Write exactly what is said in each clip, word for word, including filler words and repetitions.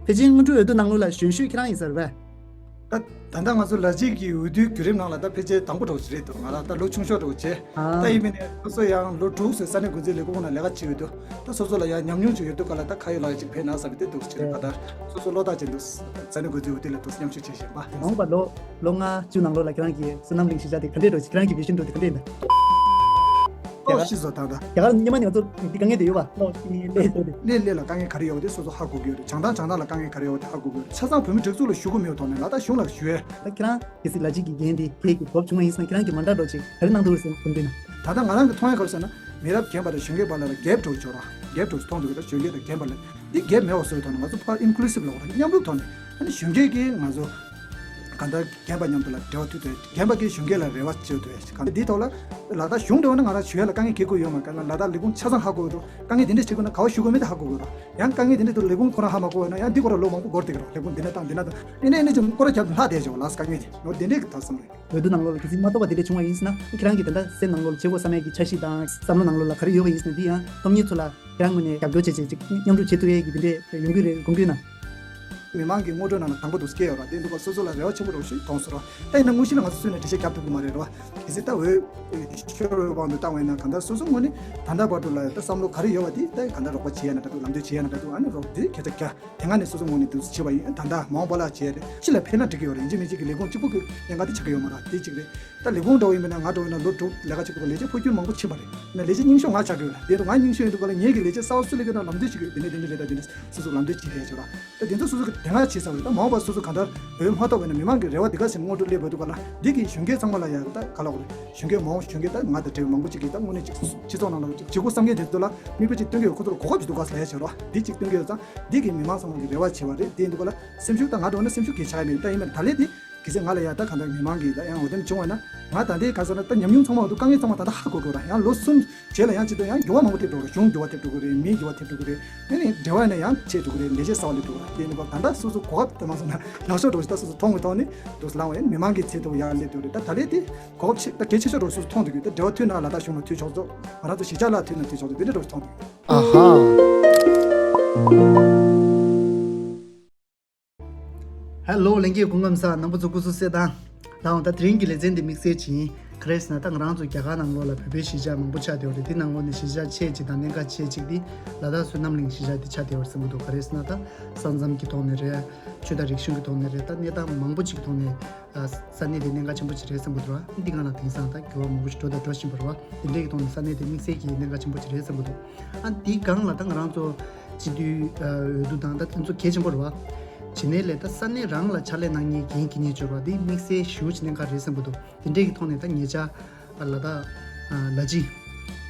ཕལ་ཆེར་སྔོན་འགྲོའི་འོས་བསྡུ་ནང་ལོགས་ལ་གཞོན་ཤོས་ཁྱེད་རང་ཡིན་ས་རེད་པས། ད་ད་ལྟ་ང་ཚོ་ལ་རྒྱལ་གྱི་འོས་བསྡུའི་བརྒྱུད་རིམ་ནང་ལ་ད་ཕལ་ཆེར་དང་པོ་འདྲ་བོ་ཞིག་རེད་འདུག་ང་རང་ད་ལོ་ཆུང་ཤོས་འདྲ་བོ་བྱས། ཨ། ད་ཡིན་མིན་ནས་སོ་སོ་ཡང་ལོ་དྲུག་ཙམ་ས་གནས་འགོ་འཛིན་ལས་ཁུངས་ནང་ལས་ཀ་བྱེད་ཡོད་དུས། ད་སོ་སོ་ལ་ཡང་ཉམས་མྱོང་ཅིག་ཡོད་དུས་ག་ལ་ད་ཁ་ཡོད་ལག་ཡོད་ཅིག་ཕེབས་ན་བསམ་པའི་དེ་འདུག་ཅིག་རེད། ཨ། ད་སོ་སོ་བློ་ཐག་བཅད་འདུག་ས་གནས་འགོ་འཛིན་འོས་བསྡུ་ལ་འདུག་མཉམ་ཞུགས་བྱེད་བཞིན་པ། མ་འོངས་པ་ལོ་ལོ་ལྔ་བཅུ་ནང་ལོགས་ལ་ཁྱེད་རང་གི་བསོད་ནམས་གླིང་གཞིས་ཆགས་དེ་ག་འདྲས་འགྲོ་ཅིག་ཁྱེད་རང་གི་བི་ཤན་འགྲོ་དེ་ག་འདྲས་ཡིན་པས། ལྟོགས་ཤི་བཟོ་དང་ད། རྒྱ་གར་སྔོན་མ་ནས་ང་ཚོ་འདི་དཀའ་ངལ་དེ་ཡོད་པ། ལོ་གཅིག་གཉིས་སླེབས་ཚོད་དེ། སླེབས་སླེབས་ལ་དཀའ་ངལ་ག་རེ་ཡོད་དེ་སོ་སོ་ཧ་གོ་གི་ཡོད་རེད། བྱང་ཐང་བྱང་ཐང་ལ་དཀའ་ངལ་ག་རེ་ཡོད་དེ་ཧ་གོ་གི་ཡོད་རེད། ཆ་ཚང་བོད་མི་སྒྲིག་འཛུགས་ལ་ཞུ་གི་མེད་པའི་ཐོག་ནས་ལ་དྭགས་གཞུང་ལ་ཞུ་ཡས། ད་ཁྱེད་རང་གལ་སྲིད་ལ་རྒྱལ་གྱི་འགན་དེ་ཁྱེད་ཀྱི་འགོ་བྱུང་བ་ཡིན་ཟེར་ན་ཁྱེད་རང་གི་མ་འདྲ་འགྲོ་ཅིག་ག་རེ་གནང་ཐུབ་རེད་ཟེར་དགོངས་འདུག་ན། ད་ལྟ་ང་རང་གི་མཐོང་ཡ་ག་རེ་ཟེར་ན། མི་རབས་རྒན་པ་དང་གཞོན་སྐྱེས་བར་ལ་གེབ་འགྲོ་གི་ཆོག་ར། གེབ་འགྲོ་གི་མཐོང་འདུག་གི་ད་གཞོན་སྐྱེས་དང་རྒན་པ་ལ་འདི་གེབ་མེད་པ་བཟོ་བའི་ཐོག་ནས་ང་ཚོ་ཕར་ཨིན་ཀུ་ལུ་སིབ་ལབ་དགོས་ར། མཉམ་རུབ་ཐོག་ནས་ཨ་ནི་གཞོན་སྐྱེས་ཀྱིས་ང་ཚོ་གང་ལྟར་རྒན་པ་མཉམ་དུ་ལ་འབྲེལ་བ་མཐུད་དེ་རྒན་པ་གིས་གཞོན་སྐྱེས་ལ་རེ་བ་བྱེད་དུ་ཡ་ཞིག་གང་འདིའི་ཐོག་ལ་ལ་དྭགས་གཞུང་འབྲེལ་བ་ན་ང་རང་ཞུ་ཡ་ལ་དཀའ་ངལ་འཁྱེར་དགོས་ཡོད་མ་ག་ལ་ལ་དྭགས་ལས་ཁུངས་ཆ་ཚང་ཧ་གོ་འདུག་དཀའ་ངལ་དེ་འདྲ་བྱེད་དགོས་ན་ག་བ་ཞུ་དགོས་མེད་དེ་ཧ་གོ་དགོས་ར། ཡང་དཀའ་ངལ་དེ་འདྲ་དུ་ལས་ཁུངས་ཁོ་རང་ཧ་མ་གོ་བ་ན་ཡང་འདི་ཁོ་ར་ལོ་མང་པོ་འགོར་བསྡད་ཀྱི་རོ། ལས་ཁུངས་འདི་ན་དང་འདི་ན་དང་ཨེ་ནས་ཨེ་ནས་ཅུང་སྐོར་ར་རྒྱབ་ལྷག་བསྡད་ཆོག་ལ་དཀའ་ངལ་དེ་ནོར་དེ་འདྲས་ཀྱི་ད་བསམ་རེད། འོས་བསྡུ་ནང་ལོགས་ལ་གལ་སྲིད་མ་གཏོགས་པ་དེ་འདྲ་བྱུང་བ་ཡིན་ཟེར་ན་ཁྱེད་རང་གིས་ད་ལྟ་སེམས་ནང་ལོགས་ལ་བྱེད་དགོས་བསམ་ཡས་ཀྱི་འཆར་གཞི་དང་བསམ་བློ་ནང་ལོགས་ལ་ག་རེ་ཡོད་པ་ཡིན་ཟེར་ན་དེ་ཡང་སྟོང་ཉིད་ཚོ་ལ། རང་ངོས་ནས་རྒྱབ་སྐྱོར་བྱེད་ཆེད་ཅིག་མཉམ་རུབ་བྱེད་ཐུབ་ཡས་ཀྱི་དེ་འདྲས་ཡོང་གི་རེད་དགོངས་ཀྱི་ཡོད་ན། མི་མང་གི་དངོས་གྲུབ་ནང་ལ་དང་པོ་དུ་སྐྱེ་ཡོད་ར། དེ་འདུག་ག་སོ་སོ་ལ་རེ་བ་ཆེན་པོ་རོ་ཞིག་མཐོང་སོང་ར། ད་ཡིན་ན་དངོས་གཞི་ལ་ང་ཚོ་སུས་ནས་འགྲེལ་བཤད་རྒྱབ་ཐུབ་ཀྱི་མ་རེད་ར། གལ་སྲིད་ད་འོས་ཤོར་བའི་དབང་དུ་བཏང་བས་ན་གང་ལྟར་སོ་སོ་ངོས་ནས་ད་ལྟ་བར་དུ་ལ་ད་བསམ་བློ་ག་རེ་ཡོད་པ་དེ་ད་གང་ལྟར་རོགས་པ་བྱེད་ཡ་ན་འདྲ་འདུག་ལམ་སྟོན་བྱེད་ཡ་ན་འདྲ་འདུག་ཨ་ནི་རོགས་དེ་ཁྱེད་ཚོ་རྒྱ་དེ་སྔ་ནས་སོ་སོ་ངོས་ནས་དུ་བྱེད་པ་ཡིན། ད་ལྟ་མ་འོངས་པ་ལ་བྱེད་ཡ་རེད། ཕྱི་ལ་ཕེབས་ན་འགྲིག་གི་ཡོད་རེད། ཡིན་གཅིག་མིན་གཅིག་གི་ལས་ཁུངས་གཅིག་པོ་གི་ལས་འགན་དེ་ཆགས་ཀྱི་ཡོད་མ་རེད། དེ་གཅིག་རེད། ད་ལས་ཁུངས་འདྲ་བོ་ཡིན་པ་ན་ང་འདྲ་བོ་ཡིན་ན་ལོ་དྲུག་ལས་ཀ་བྱེད་དགོས་པ་ལས་བྱེད་ཕོ་སྐྱོན་མང་པོ་ཕྱིན་པ་རེད། ན་ལས་བྱེད་རྙིང་ཤོས་ང་ཆགས་ཀྱི་ཡོད་རེད། དེ་རུ་ང་རྙིང་ཤོས་ཡིན་དུས་ག་ལ་ངེད་ཀྱི་ལས་བྱེད་གསར་པ་སུ་སླེབས་ཀྱི་ན་ལམ་སྟོན་བྱེད་ཀྱི་ཡོད། དེ་ནས་དེ་འདྲ་རེད། ད་དེ་འདྲ་སོ་སོ་གི་དེ་སྔ་བྱས་ཚར་བ་རེད། ད་མ་འོངས་པ་སོ་སོ་ག་འདྲ་འོས་མ་ཐོབ་པ་ན་མི་མང་གི་རེ་བ་དེ་ག་ཟིན་དངོས་གྲུབ་སླེབས་པ་འདུག་ག་ལ་འདི་གི་གཞོན་སྐྱེས་ཚང་མ་ལ་ཡང་ད་ག་ལ་འོ་རེད། གཞོན་སྐྱེས་མང་པོ་གཞོན་སྐྱེས་ད་ང་དང་འབྲེལ་བ་མང་པོ་ཅིག་གིས་ད་དངོས་གནས་ཅིག་སྤྱི་ཚོགས་ནང་ལ་ཅིག་བྱེད་དགོས་བསམ་མཁན་དེ་ཚོ་ལ་མིག་དཔེ་ཅིག་སྟོན་གྱི་ཡོད། ཁོ་ཚོར་གོ་སྐབས་ཅིག་འདུག་ག་ཟེར་ཡ་བྱས་རོགས། འདི་ཅིག་སྟོན་གྱི་ཡོད་ཙང་འདི་གི་མི་མང་ཚང་མ་གི་རེ་བ་བྱས་པ་རེད། དེ་འདུག་ག་ལ་སེམས་ཤུགས་ད་ང་འགྲོ་ན་སེམས་ཤུགས་གལ་ཆགས་ཡ་མེད། ད་ཡིན་མིན་ད་ལས་དེ་གལ་སྲིད་ང་ལ་ཡ་ད་གང་ལྟར་མི་མང་གིས་ད་ཡང་འོས་འདེམས་བྱུང་བ་ན་ང་ད་ལྟའི་ག་ཟེར་ན་ད་ཉམས་མྱོང་ཚང་མ་འདུག་དཀའ་ངལ་ཚང་མ་ད་ལྟ་ཧ་གོ་དགོས་ར། ཡང་ལོ་གསུམ་རྗེས་ལ་ཡང་ཅི་ད་ཡང་འགྱུར་བ་མང་པོ་ཐེབས་འགྲོ་ར། གཞུང་འགྱུར་བ་ཐེབས་འགྲོ་གི་རེད། མི་འགྱུར་བ་ཐེབས་འགྲོ་གི་རེད། ཨ་ནི་འབྲེལ་བ་ཡིན་ན་ཡང་ཆད་འགྲོ་གི་རེད། ལས་བྱེད་གསར་པ་སླེབས་འགྲོ་གི་རེད། དེ་ནི་ད་ལྟ་སོ་སོ་གོ་སྐབས་དེ་མ་སོང་ན་ལག་ཤོག་འགྲོ་ཞིག་ད་སོ་སོ་མཐོང་གི་ཐོག་ནས་འདུག་ལངས་བ་ཡིན། མི་མང་གི་ཚད་དུ་ཡར་སླེབས་འགྲོ་གི་རེད། ད་ད་ལས་དེ་གོ་སྐབས་ཆེ་ད་གལ་ཆེ་ཤོས་འགྲོ་སོ་སོ་མཐོང་འདུག་གི་ད་འབྲེལ་བ་མཐུད་ན་ལ་དྭགས་གཞུང་ལ་མཐུད་ཆོག་ཆོག་ང་རང་ཚོ་གཞིས་ཆགས་ལ་མཐུད་ན་མཐུད་ཆོག་ཆོག་དེ་འདྲ་འགྲོ་མཐོང་འདུག་ཨ་ཧ། ཧེ་ལོ། ལྷན་རྒྱས་སྐུ་ཁམས་བཟང་། རྣམ་པ་ཚོ་སྐུ་གཟུགས་གསལ་ཐང་། ད་འོང་ད་དེ་རིང་གི་ལེ་ཚན་འདི་དམིགས་བསལ་ཅིག་ཡིན། ག་རེ་ཟེར་ན་ད་ང་རང་ཚོ་རྒྱ་གར་ནང་ལོགས་ལ་བོད་པའི་གཞིས་ཆགས་མང་པོ་ཆགས་བསྡད་ཡོད་རེད། དེ་ནང་ལོགས་ནས་གཞིས་ཆགས་ཆེ་གཅིག་དང་གནད་འགག་ཆེ་གཅིག་འདི་ལ་དྭགས་བསོད་ནམས་གླིང་གཞིས་ཆགས་འདི་ཆགས་བསྡད་ཡོད་རེད་བསམ་གྱི་འདུག་ག་རེ་ཟེར་ན་ད་ས་མཚམས་ཀྱི་ཐོག་ནས་རེད། ཆོས་དང་རིག་གཞུང་གི་ཐོག་ནས་རེད། ད་གནས་སྟངས་མང་པོ་ཅིག་གི་ཐོག་ནས་ས་གནས་འདི་གནད་འགག་ཆེན་པོ་ཅིག་རེད་བསམ་གྱི་འདུག་འདི་སྒང་ལ་དེང་སང་ད་འགྱུར་བ་མང་པོ་ཞིག་འགྲོ་དང་འགྲོ་བཞིན་པ་རེད་བ། དེ་འདྲའི་གི་ཐོག་ནས་ས་གནས་འདི་དམིགས་བསལ་གྱི་གནད་འགག་ཆེན་པོ་ཅིག་རེད་བསམ་གྱི་འདུག་ཨ་འདི་སྒང་ལ་ད་ང་རང་ཚོ་སྤྱི་འཐུས་འོས་བསྡུ་དང་ད་དེ་ཚོ་གལ་ཆེན་པོ་རེད་བ། བྱས་ནས་ལས་ད་ས་གནས་རང་ལ་ཕྱག་ལས་གནང་མཁན་འགན་འཁྱེར་མཁན་ཅིག་ཡོད་རེད་བ། འདི་དམིགས་བསལ་ཞེ་པོ་ཅིག་གནད་འགག་རེད་བསམ་གྱི་འདུག་དེ་འདྲའི་གི་ཐོག་ནས་ད་ཉེ་ཆར་ལ་དྭགས་ལ་ཅི་འོས་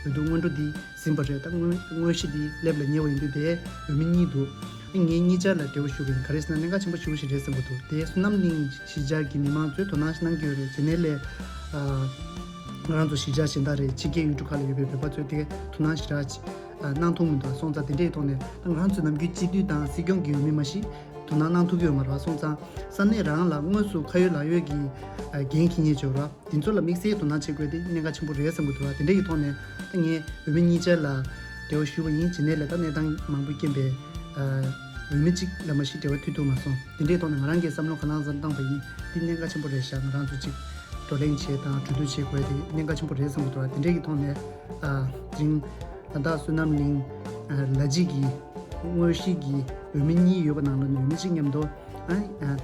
བསྡུ་སྔོན་འགྲོ་འདི་ཟིན་པ་རེད། ད་དངོས་དངོས་གཞི་འདི་སླེབས་ལ་ཉེ་བ་ཡིན་དུས་དེ་འོས་མི་གཉིས་འདུག་ངས་གཉིས་ཆར་ལ་འབྲེལ་བ་ཞུ་གི་ཡིན། ག་རེ་ཟེར་ན་གནད་འགག་ཆེན་པོ་ཞེ་པོ་ཞིག་རེད་བསམ་གྱི་འདུག་དེ་བསོད་ནམས་གླིང་གཞིས་ཆགས་ཀྱི་མི་མང་ཚོས་དོ་སྣང་ཞིག་གནང་གི་ཡོད་རེད། དེ་ནས་ལས་ང་རང་ཚོ་གཞིས་ཆགས་གཞན་དག་རེད། ཕྱི་རྒྱལ་ཡུལ་གྲུ་ཁག་ལ་ཡོད་པའི་བོད་པ་ཚོས་དེ་དོ་སྣང་ཞེ་དྲག་གནང་ཐུབ་མི་འདུག་སོང་ཙང་དེ་འདྲའི་ཐོག་ནས་ད་ང་རང་ཚོ་ནམ་རྒྱུན་སྤྱི་འཐུས་དང་སྲིད་སྐྱོང་གི་འོས་མི་མ་ཞིག་དོ་སྣང་གནང་ཐུབ་ཀྱི་ཡོད་མ་རེད་བ། སོང་ཙང་ས་གནས་རང་ལ་དངོས་སུ་ཁ་ཡོད་ལག་ཡོད་ཀྱི་འགན་འཁྱེར་མཁན་ཅིག་ཡོད་རེད་བ། དེ་ཚོ་ལ་དམིགས་བསལ་དོ་སྣང་བྱེད་དགོས་དེ་གནད་འགག་ཆེན་པོ་རེད་བསམ་གྱི་འདུག་བ། དེ་འདྲ་ཡི་ཐོག་ནས་ད་ངས་འོས་མི་གཉིས་ཆར་ལ་འབྲེལ་བ་ཞུས་པ་ཡིན། བྱས་ནས་ལས་ད་གནས་སྟངས་མང་པོའི་རྐྱེན་པས་འོས་མི་གཅིག་ལ་མ་གཞི་འབྲེལ་བ་མཐུད་ཐུབ་མ་སོང་། དེ་འདྲའི་ཐོག་ནས་ང་རང་གིས་བསམ་བློ་གང་ལ་བསམ་བཏང་པ་ཡིན། འདི་གནད་འགག་ཆེན་པོ་རེད་ཤག་ང་རང་ཚོ་གཅིག་བགྲོ་གླེང་བྱས་དང་གྲོས་བསྡུར་བྱེད་དགོས་དེ་གནད་འགག་ཆེན་པོ་རེད་བསམ་གྱི་འདུག་བ། དེ་འདྲའི་གི་ཐོག་ནས་དེ་རིང་ད་ལྟ་བསོད་ནམས་གླིང་ལ་རྒྱལ་གྱི་དངོས་གཞི་གི་འོས་མི་གཉིས་ཡོད་པ་ནང་ལ་ནས་འོས་མི་གཅིག་མཉམ་དུ་ཨ་ད་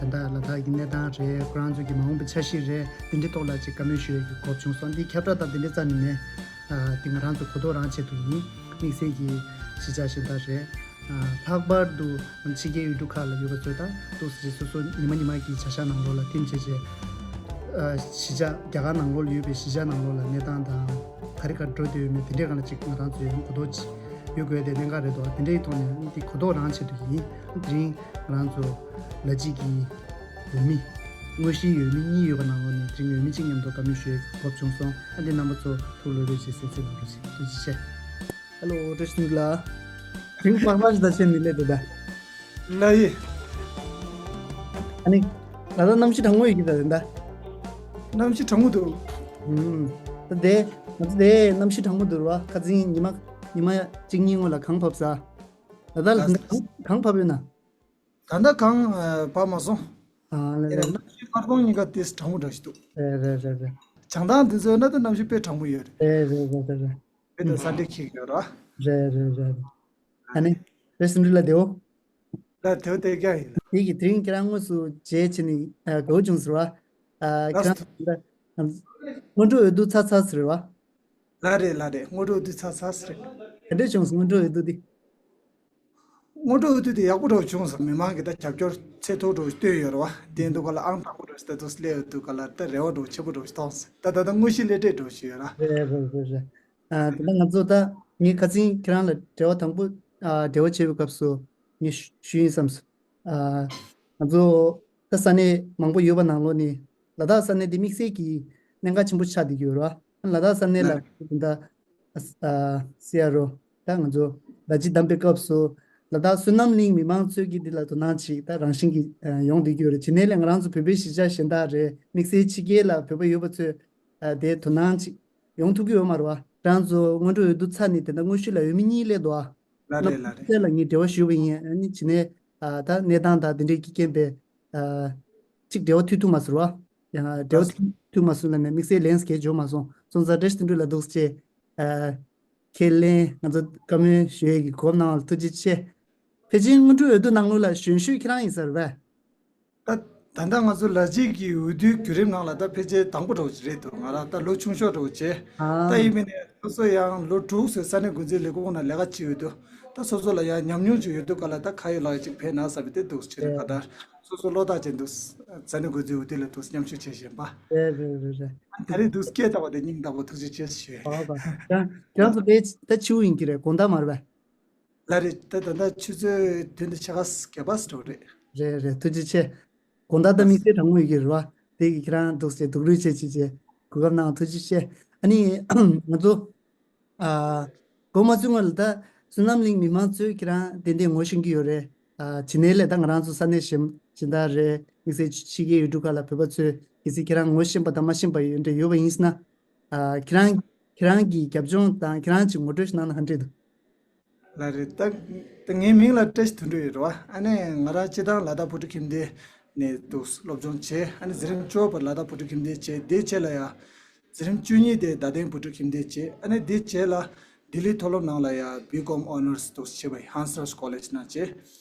ལྟ་ལ་དྭགས་ཀྱི་གནས་སྟངས་རེད། ཁོ་རང་ཚོ་གི་མ་འོངས་པའི་འཆར་གཞི་རེད། འདི་འདྲའི་ཐོག་ལ་ཅིག་བཀའ་མོལ་ཞུ་ཡས་ཀྱི་གོ་སྐབས་བྱུང་སོང་། འདི་ཁྱབ་བསྒྲགས་དང་འདི་འདྲའི་རྩ་ནས་མེད། ཨ་འདི་ང་རང་ཚོ་གོ་རྟོགས་རང་ཆེད་དུ་ཡིན། དམིགས་བསལ་གྱི་གཞིས་ཆགས་གཞན་དག་རེད། ཨ་ལྷག་པར་དུ་ཕྱི་རྒྱལ་ཡུལ་གྲུ་ཁག་ལ་ཡོད་པ་ཚོས་ད་ཏོག་ཙམ་སོ་སོ་ཉི་མ་ཉི་མ་གི་བྱ་གཞག་ནང་ལོགས་ལ་ཐིམ་བྱས་བྱས། ཨ་གཞིས་ཆགས་རྒྱ་གར་ནང་ལོགས་ལ་ཡོད་པའི་གཞིས་ཆགས་ནང་ལོགས་ལ་གནས་སྟངས་དང་ག་རེ་ག་རེ་འགྲོ་བསྡད་ཡོད་མེད་དེ་འདྲའི་སྒང་ལ་ཅིག་ང་རང་ཚོས་ཡང་གོ་རྟོགས་ཅིག་ཡོད་དགོས་དེ་གནད་འགག་རེད་དོ། དེ་འདྲའི་ཐོག་ནས་འདི་གོ་རྟོགས་རང་ཆེད་དུ་ཡིན། དེ་རིང་ང་རང་ཚོ་ལ་རྒྱལ་གྱི་འོས་མི་དངོས་གཞིའི་འོས་མི་གཉིས་ཡོད་པ་ནང་ལོགས་ནས་དེ་རིང་འོས་མི་གཅིག་མཉམ་དུ་བཀའ་མོལ་ཞུ་ཡའི་གོ་སྐབས་བྱུང་སོང་། ཨ་འདི་རྣམ་པ་ཚོ་ཐུགས་བློ་རེ་ཆེ་གསལ་འཛིན་གནང་རོགས་ཞེས་ཐུགས་རྗེ་ཆེ། ཧེ་ལོ། བཀྲ་ཤིས་བདེ་ལེགས། དེ་རིང་པགས་པ་ཞིག་ད་ཆེན་ནི་ལེ་དེ་ད། ལ་ཡི། ཨ་ནི། ང་ད་གནམ་གཤིས་གྲང་མོ་ཡོད་ཀྱི་ད་དེ་འདྲ། གནམ་གཤིས་གྲང་མོ་འདུག་ཨུམ། ད་དེ། ང་ཚོ་དེ་གནམ་གཤིས་གྲང་མོ་འདུག་ར་བ། ཁ་སང་ཉི་མ། ཉི་མ་གཅིག་གཉིས་སྔོན་ལ་གངས་བབས་ས། ད་ད་ལ་ད་གངས་གངས་བབས་ཡོད་ན། ད་ལྟ་གང་ཨ་བབས་མ་སོང་། ཨ་ལེ་ལེ། ཡིན་ནའང་གནམ་གཤིས་སྔར་གོང་གཉིས་ཀ་ཏོག་ཙམ་གྲང་མོ་འདྲ་ཞིག་འདུག་རེད་རེད་རེད་རེད། བྱང་ཐང་དེ་ཚོ་ན་ད་གནམ་གཤིས་དཔེ་གྲང་མོ་ཡོད་རེད། རེད་རེད་རེད་རེད་རེད། དཔེ་ད་ས་འདྲ་འཁྱིལ་གྱི་ཡོད་རེད། རེད་རེད་རེད། ཨ་ནི། རེད་སིན་རི་ལ་དེའོ། ལ་དེའོ་དེ་རྒྱ་ཡིན། དེ་གི་དེ་རིང་ཁྱེད་རང་དངོས་སུ་མཇལ་བྱས་ནས་ཨ་དགའ་བོ་བྱུང་ཟེར་བ། ཨ་ཁྱེད་རང་ད་སྔོན་འགྲོ་འོས་བསྡུ་ཚར་ཚར་ཟེར་བ། ལ་རེད་ལ་རེད། སྔོན་འགྲོ་འོས་བསྡུ་ཚར་ཚར་ཟེར། ག་འདྲས་བྱུང་སོང་སྔོན་འགྲོ་འོས་བསྡུ་དེ། སྔོན་འགྲོ་འོས་བསྡུ་དེ་ཡག་པོ་འདྲ་བོ་བྱུང་སོང་། མི་མང་གི་ད་རྒྱབ་སྐྱོར་ཚད་མཐོ་འདྲ་བོ་བཏོན་ཡོད་རེད་བ། དེ་འདུག་ག་ལ་ཨང་དང་པོ་འདྲ་བོ་ཞིག་ད་དུ་སླེབས་ཡོད་འདུག་ག་ལ་ད་རེ་བ་འདྲ་བོ་ཆེན་པོ་འདྲ་བོ་ཞིག་མཐོང་སོང་། ད་ད་ད་དངོས་གཞི་སླེབས་གྲབས་འདྲ་བོ་ཞིག་ཡོད་ར། རེད་རེད་རེད་རེད། ཨ་དེ་ལ་ང་ཚོ་ད་ངས་ཁ་སང་ཁྱེད་རང་ལ་འབྲེལ་བ་དང་པོ་ཨ་འབྲེལ་བ་བྱས་པའི་སྐབས་སུ་ངས་ཞུ་ཞུ་ཡིན་བསམས་སོང་། ཨ་ང་ཚོ་ད་ས་གནས་མང་པོ་ཡོད་པ་ནང་ལོགས་ནས་ལ་དྭགས་ས་གནས་འདི་དམིགས་བསལ་གྱི་གནད་འགག་ཆེན་པོ་ཆགས་བསྡད་ཀྱི་ཡོད་རེད་བ། ལ་དྭགས་ས་གནས་ལ་ད་ཨ་སི་ཨར་ཨོ་ད་ང་ཚོ་ལ་སྤྱི་བདམས་པའི་སྐབས་སུ་ལ་དྭགས་བསོད་ནམས་གླིང་མི་མང་གཙོས་ཀྱི་འདི་ལ་དོ་སྣང་ཅིག་ད་རང་བཞིན་གྱིས་ཨ་ཡོང་བསྡད་ཀྱི་ཡོད་རེད། ཅི་ནས་ལས་ང་རང་ཚོ་བོད་པའི་གཞིས་ཆགས་གཞན་དག་རེད། དམིགས་བསལ་ཕྱི་རྒྱལ་ལ་བོད་པ་ཡོད་པ་ཚོས་ཨ་དེ་དོ་སྣང་ཅིག་ཡོང་ཐུབ་ཀྱི་ཡོད་མ་རེད་བ། རང་ཚོ་སྔོན་འགྲོ་འོས་བསྡུ་ཚར་ནས་དེ་འདྲ་དངོས་ཤུགས་ལ་འོས་མི་གཉིས་སླེབས་འདུག་ཨ། ལ་རེད་ལ་རེད། ལ་ངས་འབྲེལ་བ་ཞུས་པ་ཡིན། ཨ་ནི་ཅི་ནས་ཨ་ད་གནས་སྟངས་དང་དེ་འདྲའི་གི་རྐྱེན་པས་ཨ་ཅིག་འབྲེལ་བ་མཐུད་ཐུབ་མ་སོང་བ། ཡང་འབྲེལ་བ་མཐུད་མཐུད་མ་སོང་ལ་ནས་དམིགས་བསལ་ལན་སྐྱེལ་འཇོག་མ་སོང་། སོང་ཙང་བཀྲ་ཤིས་དོན་གྲུབ་ལ་འདུག་སེ་ཨ་ཁས་ལེན་ང་ཚོ་བཀའ་མོལ་ཞུ་ཡས་ཀྱི་གོ་སྐབས་གནང་བ་ལ་ཐུགས་རྗེ་ཆེ། ཕལ་ཆེར་སྔོན་འགྲོ་འོས་བསྡུ་ནང་ལོགས་ལ་གཞོན་ཤོས་ཁྱེད་རང་ཡིན་ས་རེད་པས། ད་ད་ལྟ་ང་ཚོ་ལ་རྒྱའི་གི་འོས་བསྡུའི་བརྒྱུད་རིམ་ནང་ལ་ད་ཕལ་ཆེར་དང་པོ་འདྲ་བོ་ཅིག་རེད་འདུག་ང་རང་ད་ལོ་ཆུང་ཤོས་འདྲ་བོ་བྱས། ཨ། ད་ཡིན་མིན་ནས་སོ་སོ་ཡང་ལོ་དྲུག་ཙམ་ས་གནས་འགོ་འཛིན་ལས་ཁུངས་ནང་ལས་ཀ་བྱས་ཡོད་དུས། ད་སོ་སོ་ལ་ཡང་ཉམས་མྱོང་ཅིག་ཡོད་དུས་ག་ལ་ད་ཁ་ཡོད་ལག་ཡོད་ཅིག་ཕེབས་ན་བསམ་པའི་དེ་འདུག་ཅི་རེད་ག་ད་སོ་སོ་བློ་ཐག་བཅད་འདུག་ས་གནས་འགོ་འཛིན་འོས་བསྡུ་ལ་འདུག་མཉམ་ཞུགས་བྱས་བཞིན་པ། རེད་རེད་རེད་རེད། ད་རེས་འདུག་སྐད་བཏགས་པ་དེ་སྙིང་ཐག་པ་ཐུགས་རྗེ་ཆེ་ཞུ། ཨོ་ཁྱེད་རང་ཁྱེད་རང་ཚོ་དཔེ་ད་ཕྱི་པོ་ཡིན་གྱི་རེད། དགོང་དག་མ་རེད་པས། ལ་རེད། ད་ད་ལྟ་ཆུ་ཚོད་བདུན་དང་ཕྱེད་ཀ་བརྒྱད་པ་ཙམ་རེད། རེད་རེད། ཐུགས་རྗེ་ཆེ། དགོང་དག་ད་དམིགས་བསལ་གྲང་མོ་ཡོད་ཀྱི་རེད་བ། དེ་གི་ཁྱེད་རང་འདུག་སེ་སྡུག་རུས་བྱེད་ཅིག་བྱེད་གོ་སྐབས་གནང་ཐུགས་རྗེ་ཆེ། ཨ་ནི་ང་ཚོ་ཨ་འགོ་མ་ཚུགས་སྔོན་ལ་ད་བསོད་ནམས་གླིང་མི་མང་ཚོས་ཁྱེད་རང་ཏན་ཏན་ངོ་ཤེས་ཀྱི་ཡོད་རེད། ཨ་ཅི་ནས་ལས་ད་ང་རང་ཚོ་ས་གནས་གཞན་གཞན་དག་རེད། དམིགས་བསལ་ཕྱི་རྒྱལ་ཡུལ་གྲུ་ཁག་ལ་བོད་པ་ཚོས་གལ་སྲིད་ཁྱེད་རང་ངོ་ཤེས་པ་དང་མ་ཤེས་པ་ཡོད་འདྲ་ཡོད་པ་ཡིན་ཟེར་ན། ཨ་ཁྱེད་རང་ཁྱེད་རང་གི་རྒྱབ་ལྗོངས་དང་ཁྱེད་རང་ཅིག་ངོ་སྤྲོད་ཞིག་གནང་ན་ག་འདྲས་འདུག་ལ་རེད། ད་ད་ངའི་མིང་ལ་བཀྲ་ཤིས་དོན་གྲུབ་ཡོད་རེད་བ། ཨ་ནི་ང་རང་སྤྱིར་བཏང་ལ་དྭགས་བོད་ཕྲུག་ཁྱིམ་སྡེ་ནས་འདུག་སློབ་སྦྱོང་བྱས། ཨ་ནི་འཛིན་རིམ་བཅུ་པ་ལ་དྭགས་བོད་ཕྲུག་ཁྱིམ་སྡེ་བྱས། དེའི་རྗེས་ལ་ཡ་འཛིན་རིམ་བཅུ་གཉིས་དེ་རྡ་སྟེང་བོད་ཕྲུག་ཁྱིམ་སྡེ་བྱས། ཨ་ནི་དེའི་རྗེས་ལ་ལྡི་ལི་མཐོ་སློབ་ནང་ལ་ཡ་བི་ཀོམ་ཨོ་ནར་སི་འདུག་བྱས་པ་ཡིན། ཧན་སར་ཀོ་ལེཇ་ནང་བྱས།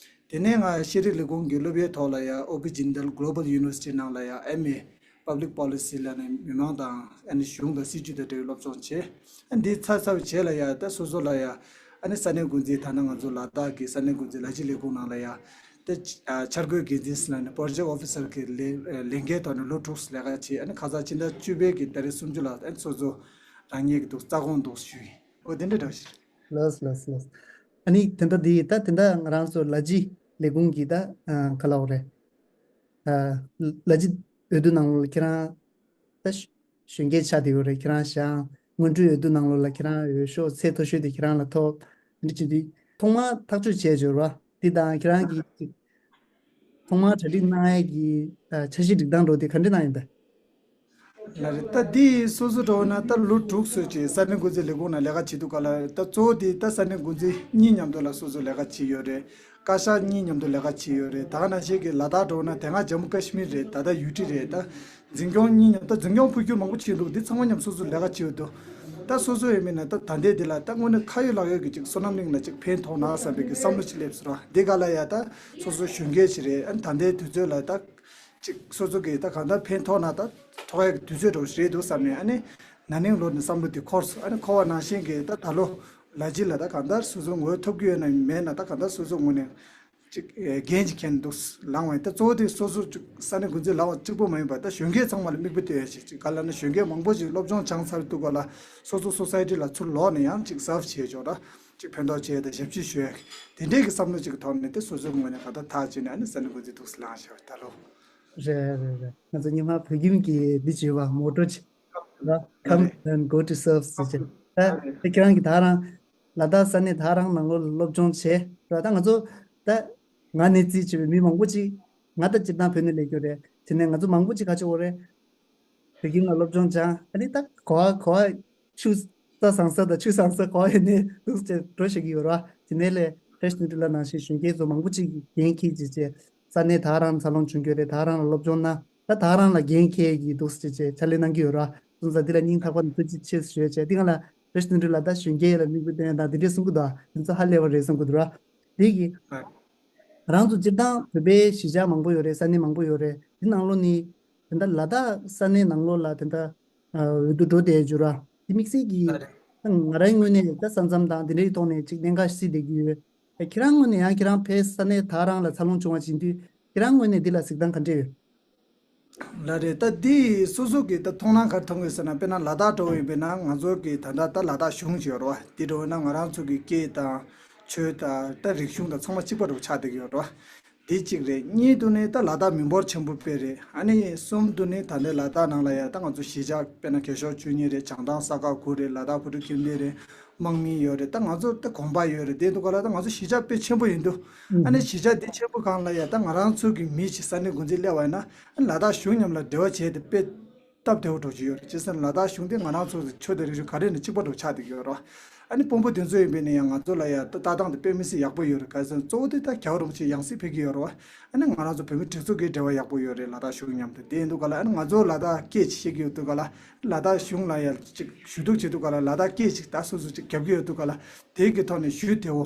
དེ་ནས་ང་ཤེས་རིག་ལས་ཁུངས་ཀྱི་སློབ་ཡོན་ཐོག་ལ་ཡ་ཨོ་པི་ཇིན་དལ་གྷོ་ལོ་བལ་ཡུ་ནི་ཝར་སི་ཊི་ནང་ལ་ཡ་ཨེམ་ཨེ། Public Policy ལབ་ནས་མི་མང་དང་ཨ་ནི་གཞུང་དང་སྲིད་ཇུས་དང་འབྲེལ་བའི་སློབ་སྦྱོང་བྱས། ཨ་འདི་ཚར་ཚར་བའི་རྗེས་ལ་ཡ་ད་སོ་སོ་ལ་ཡ་ཨ་ནི་ས་གནས་འགོ་འཛིན་ད་ནང་ང་ཚོ་ལ་དྭགས་ཀྱི་ས་གནས་འགོ་འཛིན་ལ་སྤྱི་ལས་ཁུངས་ནང་ལ་ཡ་ད་ཨ་འཆར་འགོད་འགན་འཛིན་ལབ་ནས་Project Officer གི་ལས་ལས་འགན་ཐོག་ནས་ལོ་དྲུག་ལས་ཀ་བྱས། ཨ་ནི་ཁ་སང་ཕྱི་ཟླ་བཅུ་པའི་གི་ཏ་རིག་སུམ་ཅུ་ལ་ཨ་ནི་སོ་སོ་རང་ཉིད་ཀྱི་འདུག་རྩ་དགོངས་འདུག་ཞུས་ཡིན། འོ་དེ་འདྲ་འདྲ་ཞིག་ལགས་ལགས་ལགས། ཨ་ནི་དེ་འདྲ་འདི་ད་དེ་འདྲ་ང་རང་ཚོ་ལ་སྤྱི་ལས་ཁུངས་ཀྱི་ད་ཨ་ག་ལབ་དགོས་རེད། ལ་སྤྱི་འོས་བསྡུ་ནང་ལ་ཁྱེད་རང་ད་གཞོན་སྐྱེས་ཆགས་བསྡད་ཡོད་རེད། ཁྱེད་རང་ཞང་སྔོན་འགྲོའི་འོས་བསྡུ་ནང་ལོགས་ལ་ཁྱེད་རང་འོས་ཤོག་ཚད་མཐོ་ཤོས་དེ་ཁྱེད་རང་ལ་ཐོབ། འདི་བྱེད་དུས་ཐོག་མར་ཐག་གཅོད་བྱས་འབྱོར་བ་འདི་དང་ཁྱེད་རང་གིས་ཐོག་མར་གྲ་སྒྲིག་གནང་ཡས་ཀྱི་འཆར་གཞི་སྒྲིག་སྟངས་འགྲོ་དེ་ག་འདྲ་གནང་ཡིན་པས། ལ་རེད། ད་འདི་སོ་སོ་འགྲོ་ན་ད་ལོ་དྲུག་ཙམ་ཅིག་ས་གནས་འགོ་འཛིན་ལས་ཁུངས་ནང་ལས་ཀ་བྱེད་དུས་ག་ལ་ད་གཙོ་བོ་དེ་ད་ས་གནས་འགོ་འཛིན་གཉིས་མཉམ་དུ་ལ་སོ་སོ་ལས་ཀ་བྱེད་ཡོད་རེད། བཀའ་ཤག་གཉིས་མཉམ་དུ་ལས་ཀ་བྱེད་ཡོད་རེད། ད་ག་ནང་བཞིན་གྱི་ལ་དྭགས་འགྲོ་ན་དེ་སྔ་ཇམ་མུ་ཀ་ཤི་མིར་རེད། ད་ལྟ་ཡུ་ཊི་རེད། ད་འཛིན་སྐྱོང་གཉིས་མཉམ་ད་འཛིན་སྐྱོང་འཕོ་འགྱུར་མང་པོ་བྱས་འདུག་འདི་ཚང་མ་མཉམ་སོ་སོ་ལས་ཀ་བྱེད་ཡོད་འདུག་ད་སོ་སོ་ཡིན་མིན་ན་ད་ད་ལྟའི་འདི་ལ་ད་དངོས་གནས་ཁ་ཡོད་ལག་ཡོད་ཀྱི་ཅིག་བསོད་ནམས་གླིང་ལ་ཅིག་ཕན་ཐོགས་ན་བསམ་པའི་གི་བསམ་བློ་ཅིག་སླེབས་སོང་ར། འདི་ག་ལ་ཡ་ད་སོ་སོ་གཞོན་སྐྱེས་ཅིག་རེད། ཨ་ནི་ད་ལྟའི་དུས་ཚོད་ལ་ད་ཅིག་སོ་སོ་གི་ད་གང་ལྟར་ཕན་ཐོགས་ན་ད་ཐོགས་ཡག་གི་དུས་ཚོད་འགྲོ་རེད་འདུག་བསམ་ནས། ཨ་ནི་ན་ནིང་ལོ་ནས་བསམ་བློ་དེ་འཁོར་སོང་། ཨ་ནི་འཁོར་བ་ནང་བཞིན་གི་ད་ད་ལོ་ལ་སྤྱི་ལ་ད་གང་ལྟར་སོ་སོ་ངོས་ཐོབ་ཀྱི་ཡོད་ན་མེད་ན་ད་གང་ལྟར་སོ་སོ་ངོས་ནས་ཅིག་འགན་ཅིག་འཁྱེར་འདུག་ལངས་བ་ཡིན། ད་གཙོ་བོ་དེ་སོ་སོ་ཅིག་ས་གནས་འགོ་འཛིན་ལངས་བ་གཅིག་པོ་མ་ཡིན་པར་ད་གཞོན་སྐྱེས་ཚང་མ་ལ་མིག་དཔེ་སྟོན་ཡ་ཞིག་ཅིག་ག་ལ་ན་གཞོན་སྐྱེས་མང་པོ་ཞིག་སློབ་སྦྱོང་སྦྱངས་ཚར་འདུག་ག་ལ་སོ་སོ་སོ་སའི་ཊི་ལ་ཚུར་ལོག་ནས་ཡང་ཅིག་སརབ་བྱས་ཆོག་ད་ཅིག་ཕན་ཐོགས་བྱས་ད་ཞབས་ཕྱི་ཞུ་ཡ་དེ་འདྲས་ཀྱི་བསམ་བློ་ཅིག་གི་ཐོག་ནས་དེ་སོ་སོའི་ངོས་ནས་ག་ད་ཐག་བཅད་ནས་ཨ་ནི་ས་གནས་འགོ་འཛིན་འདུག་སེ་ལངས་བཞག་པ་ད་ལོ། རེད་རེད་རེད། ང་ཚོ་སྔོན་མ་བོད་ཁྱིམ་གྱི་འདི་བྱས་པ་མོ་ཊོ་ཅིག་ར། Come and go to serve ཟེར་བྱས། ད་དེ་ཁྱེད་རང་གི་ད་རང་ལ་དྭགས་ས་གནས་ད་རང་ནང་ལོགས་ལ་སློབ་སྦྱོང་བྱས་ར། ད་ང་ཚོ་ད་ང་ནས་རྩིས་བྱས་པའི་མི་མང་པོ་ཅིག་ང་ད་སྤྱིར་བཏང་བོད་ནས་སླེབས་རྒྱུ་རེད། དེ་ནས་ང་ཚོ་མང་པོ་ཅིག་ག་ཅིག་འོ་རེད། བོད་ཁྱིམ་ལ་སློབ་སྦྱོང་སྦྱངས། ཨ་ནི་ད་གོ་བ་གོ་བ་ཆུ་ས་བཟང་ས་དང་ཆུ་བཟང་ས་གོ་བ་ཡོད་ནས་འདུག་ཅེས་འགྲོ་ཤེས་ཀྱི་ཡོད་ར། དེ་ནས་ལས་བཀྲ་ཤིས་དོན་གྲུབ་ལགས་ནང་བཞིན་གཞོན་སྐྱེས་ཚོ་མང་པོ་ཅིག་གིས་འགན་འཁྱེར་བྱས་བྱས་ ས་གནས་ད་ག་རང་འཚར་ལོངས་བྱུང་གི་ཡོད་རེད། ད་ག་རང་ལ་སློབ་སྦྱོང་གནང་། ད་ད་ག་རང་ལ་འགན་འཁྱེར་གྱི་འདུག་ཟེར་བྱས་ཕྱག་ལས་གནང་གི་ཡོད་ར། སོང་ཙང་འདི་ལ་སྙིང་ཐག་པ་ནས་ཐུགས་རྗེ་ཆེ་ཞུ་ཡ་བྱས། འདི་སྒང་ལ་བཀྲ་ཤིས་དོན་གྲུབ་ལ་ད་གཞོན་སྐྱེས་ལ་མིག་དཔེ་སྟོན་ཡ་དང་འདི་འདྲས་གསུང་གི་འདུག་ཨ། འདི་ཚོ་ཧ་ལས་པ་རེད་བསམ་གི་འདུག་ར། དེ་གི་ང་རང་ཚོ་སྤྱིར་བཏང་བོད་པའི་གཞིས་ཆགས་མང་པོ་ཡོད་རེད། ས་གནས་མང་པོ་ཡོད་རེད། དེ་ནང་ལོགས་ནས་དེ་འདྲ་ལ་དྭགས་ས་གནས་ནང་ལོགས་ལ་དེ་འདྲ་འོས་བསྡུ་འགྲོ་བསྡད་ཡོད་ར། དེ་དམིགས་བསལ་གྱིས་ང་རང་ངོས་ནས་ད་ས་མཚམས་དང་དེ་འདྲའི་ཐོག་ནས་ཅིག་གནད་འགག་སྲིད་བསྡད་ཀྱི་ཡོད། ཁྱེད་རང་ངོས་ནས་ཡང་ཁྱེད་རང་ཕའི་ས་གནས་ད་ག་རང་ལ་འཚར་ལོངས་བྱུང་བ་ཡིན་དུས་ཁྱེད་རང་ངོས་ནས་འདི་ལ་གཟིགས་སྟངས་ག་འདྲ་ཡོད། ལགས་རེད། ད་འདི་སོ་སོ་གི་ད་མཐོང་སྣང་ག་རེ་མཐོང་གི་ཟེར་ན། དཔེར་ན་ལ་དྭགས་འགྲོ་བ་ཡིན་པས་ན་ང་ཚོ་གི་ད་ལྟ་ད་ལ་དྭགས་གཞུང་ཅིག་ཡོད་རེད་བ། འདི་འགྲོ་བས་ན་ང་རང་ཚོ་གི་སྐད་དང་ཆོས་དང་ད་རིག་གཞུང་དང་ཚང་མ་གཅིག་པ་འདྲ་བོ་ཆགས་བསྡད་ཀྱི་ཡོད་རེད་བ། འདི་གཅིག་རེད། གཉིས་དུ་ནི་ད་ལ་དྭགས་མི་འབོར་ཆེན་པོ་དཔེ་རེད། ཨ་ནི་གསུམ་དུ་ནི་ད་ལྟའི་ལ་དྭགས་ནང་ལ་ཡ་ད་ང་ཚོ་གཞིས་ཆགས་དཔེར་ན་རྒས་ཤོས་བཅུ་གཉིས་རེད། བྱང་ཐང་ས་དགའ་དགུ་རེད། ལ་དྭགས་བུ་ཕྲུག་ཁྱིམ་སྡེ་རེད། དམག་མི་ཡོད་རེད། ད་ང་ཚོ་ད་གོམ་པ་ཡོད་རེད། དེ་འདུག་ག་ལ་ད་ང་ཚོ་གཞིས་ཆགས་དཔེ་ཆེན་པོ་ཡིན་དུས། ཨ་ནི་གཞིས་ཆགས་འདི་ཆེན་པོ་སྒང་ལ་ཡ་ད་ང་རང་ཚོ་གི་མི་ཞིག་ས་གནས་འགོ་འཛིན་སླེབས་པ་ཡིན་ན། ཨ་ནི་ལ་དྭགས་གཞུང་མཉམ་ལ་འབྲེལ་བ་བྱས་ཏེ་དཔེ་སྟབས་བདེ་བོ་འགྲོ་གི་ཡོད་རེད། བྱས་ཙང་ལ་དྭགས་གཞུང་དེ་ང་རང་ཚོ་ཆོས་དང་རིག་གཞུང་ག་རེ་ནས་གཅིག་པ་འདྲ་བོ་ཆགས་བསྡད་ཀྱི་ཡོད་རེད། ཨ་ནི་དཔོན་པོ་དེ་ཚོ་ཡིན་པས་ན་ཡང་ང་ཚོ་ལ་ཡ་ལྟ་སྟངས་དེ་དཔེ་མི་སྲིད་ཡག་པོ་ཡོད་རེད། ག་རེ་ཟེར་ན་གཙོ་བོ་དེ་ད་རྒྱལ་བ་རིན་པོ་ཆེ་ཡང་སྲིད་ཕེབས་ཀྱི་ཡོད་རེད་བ། ཨ་ནི་ང་རང་ཚོ་བོད་མི་སྒྲིག་འཛུགས་ཀྱི་འབྲེལ་བ་ཡག་པོ་ཡོད་རེད་ལ་དྭགས་གཞུང་མཉམ་དུ། དེ་ཡིན་དུས་ག་ལ་ཨ་ནི་ང་ཚོ་ལ་དྭགས་སྐད་ཅིག་བཤད་ཀྱི་ཡོད་དུས་ག་ལ། ལ་དྭགས་གཞུང་ལ་ཡ་ཅིག་ཞུ་གཏུག་བྱེད་དུས་ག་ལ་ལ་དྭགས་སྐད་ཅིག་ད་སོ་སོ་ཅིག་རྒྱབ་ཀྱི་ཡོད་དུས་ག་ལ། དེ་གི་ཐོག་ནས་ཞུ་བདེ་བོ།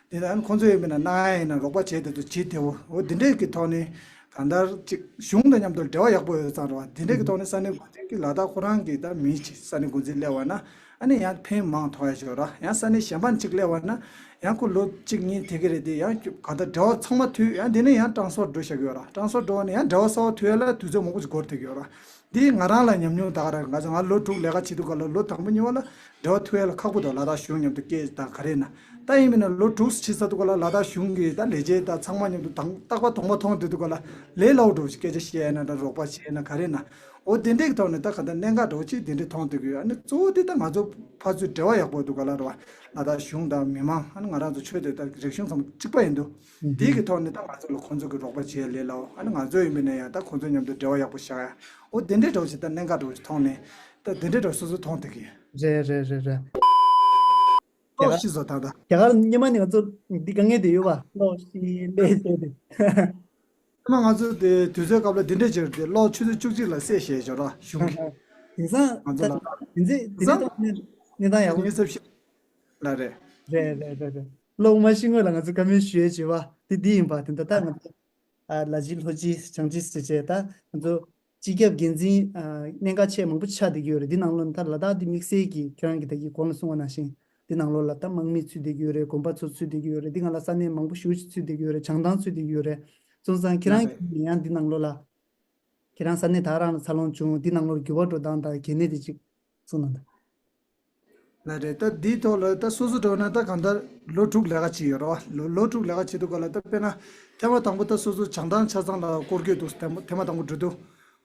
དེ་ནས་ཨ་ནི་ཁོང་ཚོ་ཡིན་པས་ན་གནང་ཡ་ཡིན་ན་རོགས་པ་བྱས་དེ་ཚོ་བྱེད་བདེ་བོ། འོ་དེ་འདྲས་ཀྱི་ཐོག་ནས་གང་ལྟར་ཅིག་གཞུང་དང་མཉམ་དུ་འབྲེལ་བ་ཡག་པོ་ཡོད་ཙང་རེད་བ། དེ་འདྲས་ཀྱི་ཐོག་ནས་ས་གནས་འགོ་འཛིན་གྱི་ལ་དྭགས་ཁོ་རང་གི་ད་མི་ཅིག་ས་གནས་འགོ་འཛིན་སླེབས་པ་ན། ཨ་ནི་ཡང་ཕན་མང་ཐོགས་ཡ་ཅིག་ཡོད་ར། ཡང་ས་གནས་གཞན་པ་ཅིག་སླེབས་པ་ན་ཡང་ཁོ་ལོ་གཅིག་གཉིས་དེ་གི་རེད། དེ་ཡང་གང་ལྟར་འབྲེལ་བ་ཚང་མ་མཐུད། ཡང་དེ་ནས་ཡང་ཀྲང་སོར་འགྲོ་བཞག་གི་ཡོད་ར། ཀྲང་སོར་འགྲོ་བ་ནས་ཡང་འབྲེལ་བ་གསར་པ་མཐུད་ཡ་ལ་དུས་ཚོད་མང་པོ་ཅིག་འགོར་ཐུབ་ཀྱི་ཡོད་ར། འདི་ང་རང་ལ་ཉམས་མྱོང་ད་ག་རང་། ང་ཚོ་ང་ལོ་དྲུག་ལས་ཀ་བྱེད་དུས་ག་ལ་ལོ་དང་པོ་གཉིས་པ་ལ་འབྲེལ་བ་མཐུད་ཡ་ལ་ཁག་པོ་འདུག་ལ་དྭགས་གཞུང་མཉམ་དུ་སྐད་དང་ག་རེ་ན། ད་ཡིན་མིན་ན་ལོ་དྲུག་ཕྱིན་ཚར་དུས་ག་ལ་ལ་དྭགས་གཞུང་གི་ད་ལས་བྱེད་དང་ཚང་མ་མཉམ་དུ་དང་རྟག་པར་གདོང་པ་མཐོང་དུས་ག་ལ་ལས་སླ་བོ་འདྲ་བོ་ཞིག་སྐད་ཆ་བཤད་ཡ་ན་ད་རོགས་པ་བྱས་ན་ག་རེ་ན། འོ་དེ་འདྲའི་ཐོག་ནས་ད་ག་ད་གནད་འགག་འདྲ་བོ་ཅིག་དེ་འདྲའི་མཐོང་དུས་གི། ཨ་ནི་གཙོ་བོ་དེ་ད་ང་ཚོ་ཕར་ཚུར་འབྲེལ་བ་ཡག་པོ་འདུག་ག་ལ་རེད་བ། ལ་དྭགས་གཞུང་དང་མི་མང་། ཨ་ནི་ང་རང་ཚོ་ཆོས་དད་དང་རིག་གཞུང་ཚང་མ་གཅིག་པ་ཡིན་དུས། དེའི་གི་ཐོག་ནས་ད་ང་ཚོ་ལ་ཁོང་ཚོ་གི་རོགས་པ་བྱེད་ཡ་ལས་སླ་བོ། ཨ་ནི་ང་ཚོ་ཡིན་པས་ན་ཡང་ད་ཁོང་ཚོ་མཉམ་དུ་འབྲེལ་བ་ཡག་པོ་བཞག་ཡ། འོ་དེ་འདྲའི་འདྲ་བོ་ཞིག་ད་གནད་འགག་འདྲ་བོ་ཞིག་མཐོང་ནས། ད་དེ་འདྲའི་འདྲ་བོ་སོ་སོ་མཐོང་ཐུབ་ཀྱི་ཡོད། རེད་རེད་རེད་རེད། རྒྱ་གློག་གར་ཤི་སོང་ད་ལྟ། རྒྱ་གར་སྔོན་མ་ནས་ང་ཚོ་འདི་དཀའ་ངལ་དེ་ཡོད་པ། གློག་ཤི་ལས་བྱས་ཏེ། ཨ་མ་ང་ཚོ་དེ་དུས་ཚོད་སྐབས་ལ་འདི་འདྲས་བྱས་ཏེ་གློག་ཆུ་ཚོད་བཅུ་གཅིག་ལ་སེ་བཞེས་བྱས་ར་གཞུང་གིས། དེང་སང་ང་ཚོ་ད་ལ་དེང་ཚེ་དེ་དེང་ནས་སང་ཐོག་ནས་གནས་སྟངས་ཡག་པོ། ཉི་ཤུ་རྩ་བཞི་ལ་རེད། རེད་རེད་རེད་རེད། གློག་མ་ཤི་སྔོན་ལ་ང་ཚོ་བཀའ་མོལ་ཞུ་ཡས་བྱས་པ་དེ་འདི་ཡིན་པ། དེ་འདྲ་ད་ང་ཚོ་ཨ་ལ་ཇི་ལྷོ་ཇི་བྱང་ཇི་ཟེར་བྱས་ད་ང་ཚོ་སྤྱི་ཁྱབ་འགན་འཛིན་ཨ་གནད་འགག་ཆེ་མང་པོ་ཆགས་བསྡད་ཀྱི་ཡོད་རེད། འདི་ནང་ལོགས་ནས་ད་ལ་དྭགས་འདི་དམིགས་བསལ་གྱི་ཁྱེད་རང་གིས་ད་གིན་གོང་ལ་གསུངས་པ་ནང་བཞིན་འདི་ནང་ལོགས་ལ་ད་དམག་མི་ཚུད་བསྡད་ཀྱི་ཡོད་རེད། གོམ་པ་ཚོ་ཚུད་བསྡད་ཀྱི་ཡོད་རེད། འདི་སྒང་ལ་ས་གནས་མང་པོ་ཞེ་པོ་ཅིག་ཚུད་བསྡད་ཀྱི་ཡོད་རེད། བྱང་ཐང་ཚུད་བསྡད་ཀྱི་ཡོད་རེད། སོང་ཙང་ཁྱེད་རང་གིས་ཡང་འདི་ནང་ལོགས་ལ་ཁྱེད་རང་ས་གནས་ད་ག་རང་ལ་འཚར་ལོངས་བྱུང་། འདི་ནང་ལོགས་འགྱུར་བ་འགྲོ་སྟངས་དང་གལ་གནད་དེ་ཅིག་གསུངས་གནང་དང་། ལགས་རེད། ད་འདིའི་ཐོག་ལ་ད་སོ་སོ་འདྲ་བོ་ན་ད་གང་ལྟར་ལོ་དྲུག་ལས་ཀ་བྱས་ཡོད་རེད་བ། ལོ་ལོ་དྲུག་ལས་ཀ་བྱེད་དུས་ག་ལ་ད་དཔེར་ན་ཐེངས་མ་དང་པོ་ད་སོ་སོ་བྱང་ཐང་ཆ་ཚང་ལ་སྐོར་སྐྱོད་འདུག་ཐེངས་མ་ཐེངས་མ་དང་པོ་འགྲོ་དུས་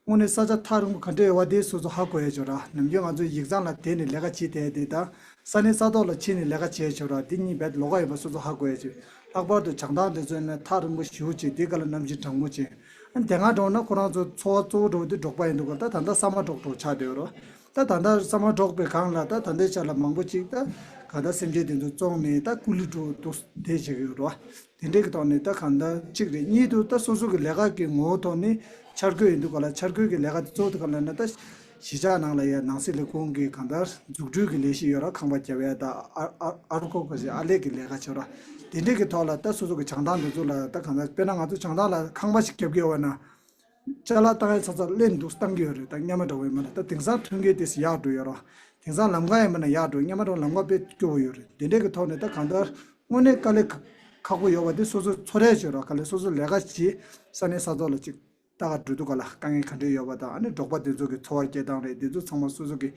དངོས་གནས་ས་ཆ་ཐག་རིང་པོ་ག་འདྲ་ཡོད་པ་དེ་སོ་སོ་ཧ་གོ་ཡ་ཅིག་ཡོད་རེད་བ། ནམ་རྒྱུན་ང་ཚོ་ཡིག་ཚང་ལ་བསྡད་ནས་ལས་ཀ་བྱེད་བསྡད་དེ་ད་ས་གནས་ས་ཐོག་ལ་ཕྱིན་ནས་ལས་ཀ་བྱས་ཡ་ཅིག་ཡོད་རེད་བ། དེ་གཉིས་རྦད་ལོགས་ཀ་ཡོད་པ་སོ་སོ་ཧ་གོ་ཡ་ཅིག་ལྷག་པར་དུ་བྱང་ཐང་དེ་ཚོ་ཡིན་ན་ཐག་རིང་པོ་ཞེ་པོ་ཅིག་དེ་ག་ལ་གནམ་གཤིས་གྲང་མོ་ཅིག་ཨ་ནི་དེ་སྔ་འདྲ་བོ་ན་ཁོ་རང་ཚོ་འཚོ་བ་གཙོ་བོ་འདྲ་བོ་དེ་འབྲོག་པ་ཡིན་འདུག་ག་ད་ད་ལྟ་ས་མ་འབྲོག་འདྲ་བོ་ཆགས་བསྡད་ཡོད་རེད། ད་ད་ལྟ་ས་མ་འབྲོག་པའི་སྒང་ལ་ད་ད་ལྟའི་ཆ་ལ་མང་པོ་ཅིག་ད་ག་ད་སེམས་ཅན་དེ་ཚོ་བཙོང་ནས་ད་ཀུ་ལུ་འདྲ་བོ་འདུག་དེ་བྱེད་ཀྱི་ཡོད་རེད་བ། དེ་འདྲའི་གི་ཐོག་ནས་ད་གང་ལྟར་གཅིག་རེད། གཉིས་དུ་ད་སོ་སོ་གི་ལས་ཀ་གི་ངོ་བོ་ཐོག་ནས་འཆར་འགོད་ཡིན་འདུག་ག་ལ། འཆར་འགོད་ཀྱི་ལས་ཀ་དེ་གཙོ་བོ་དེ་ག་ལ་ན་ད་གཞིས་ཆགས་ནང་ལ་ཡ་ནང་སྲིད་ལས་ཁུངས་ཀྱི་གང་ལྟར་འཛུགས་སྐྲུན་གྱི་ལས་གཞི་ཡོད་ར། ཁང་པ་རྒྱབ་ཡ་ད་ཨ་ཨ་ཨར་ཀོ་ག་ཞིག་ཨར་ལས་ཀྱི་ལས་ཀ་བྱེད་ར། དེ་འདྲའི་གི་ཐོག་ལ་ད་སོ་སོ་གི་བྱང་ཐང་དེ་ཚོ་ལ་ད་གང་ལྟར་དཔེར་ན་ང་ཚོ་བྱང་ཐང་ལ་ཁང་པ་ཞིག་རྒྱབ་ཀྱི་ཡོད་པ་ན། ཅ་ལག་བཏང་ཡས་ཚ་ཚ་ལེན་འདུག་བཏང་གི་ཡོད་རེད། ད་སྔོན་མ་འདྲ་བོ་ཡིན་པ་ན་ད་དེང་སང་ཐོན་སྐྱེད་དེ་ཡག་འགྲོ་ཡོད་རེད། དེང་སང་ལམ་ཁ་ཡིན་པ་ན་ཡག་འགྲོ། སྔོན་མ་འདྲ་བོ་ལམ་ཁ་དཔེ་སྐྱོ་བོ་ཡོད་རེད། དེ་འདྲའི་གི་ཐོག་ནས་ད་གང་ལྟར་དངོས་གནས་དཀའ་ལས་ཁག་པོ་ཡོད་པ་དེ་སོ་སོ་ཚོར་ཡས་བྱོས་རོགས། དཀའ་ལས་སོ་སོ་ལས་ཀ་བྱེད་ས་གནས་ས་ཐོག་ལ་ཅིག་ལྟ་ག་འགྲོ་དུས་ག་ལ་དཀའ་ངལ་ག་འདྲས་ཡོད་པ་དང་། ཨ་ནི་འབྲོག་པ་དེ་ཚོ་གི་འཚོ་བ་སྐྱེལ་སྟངས་རེད། དེ་ཚོ་ཚང་མ་སོ་སོ་གི་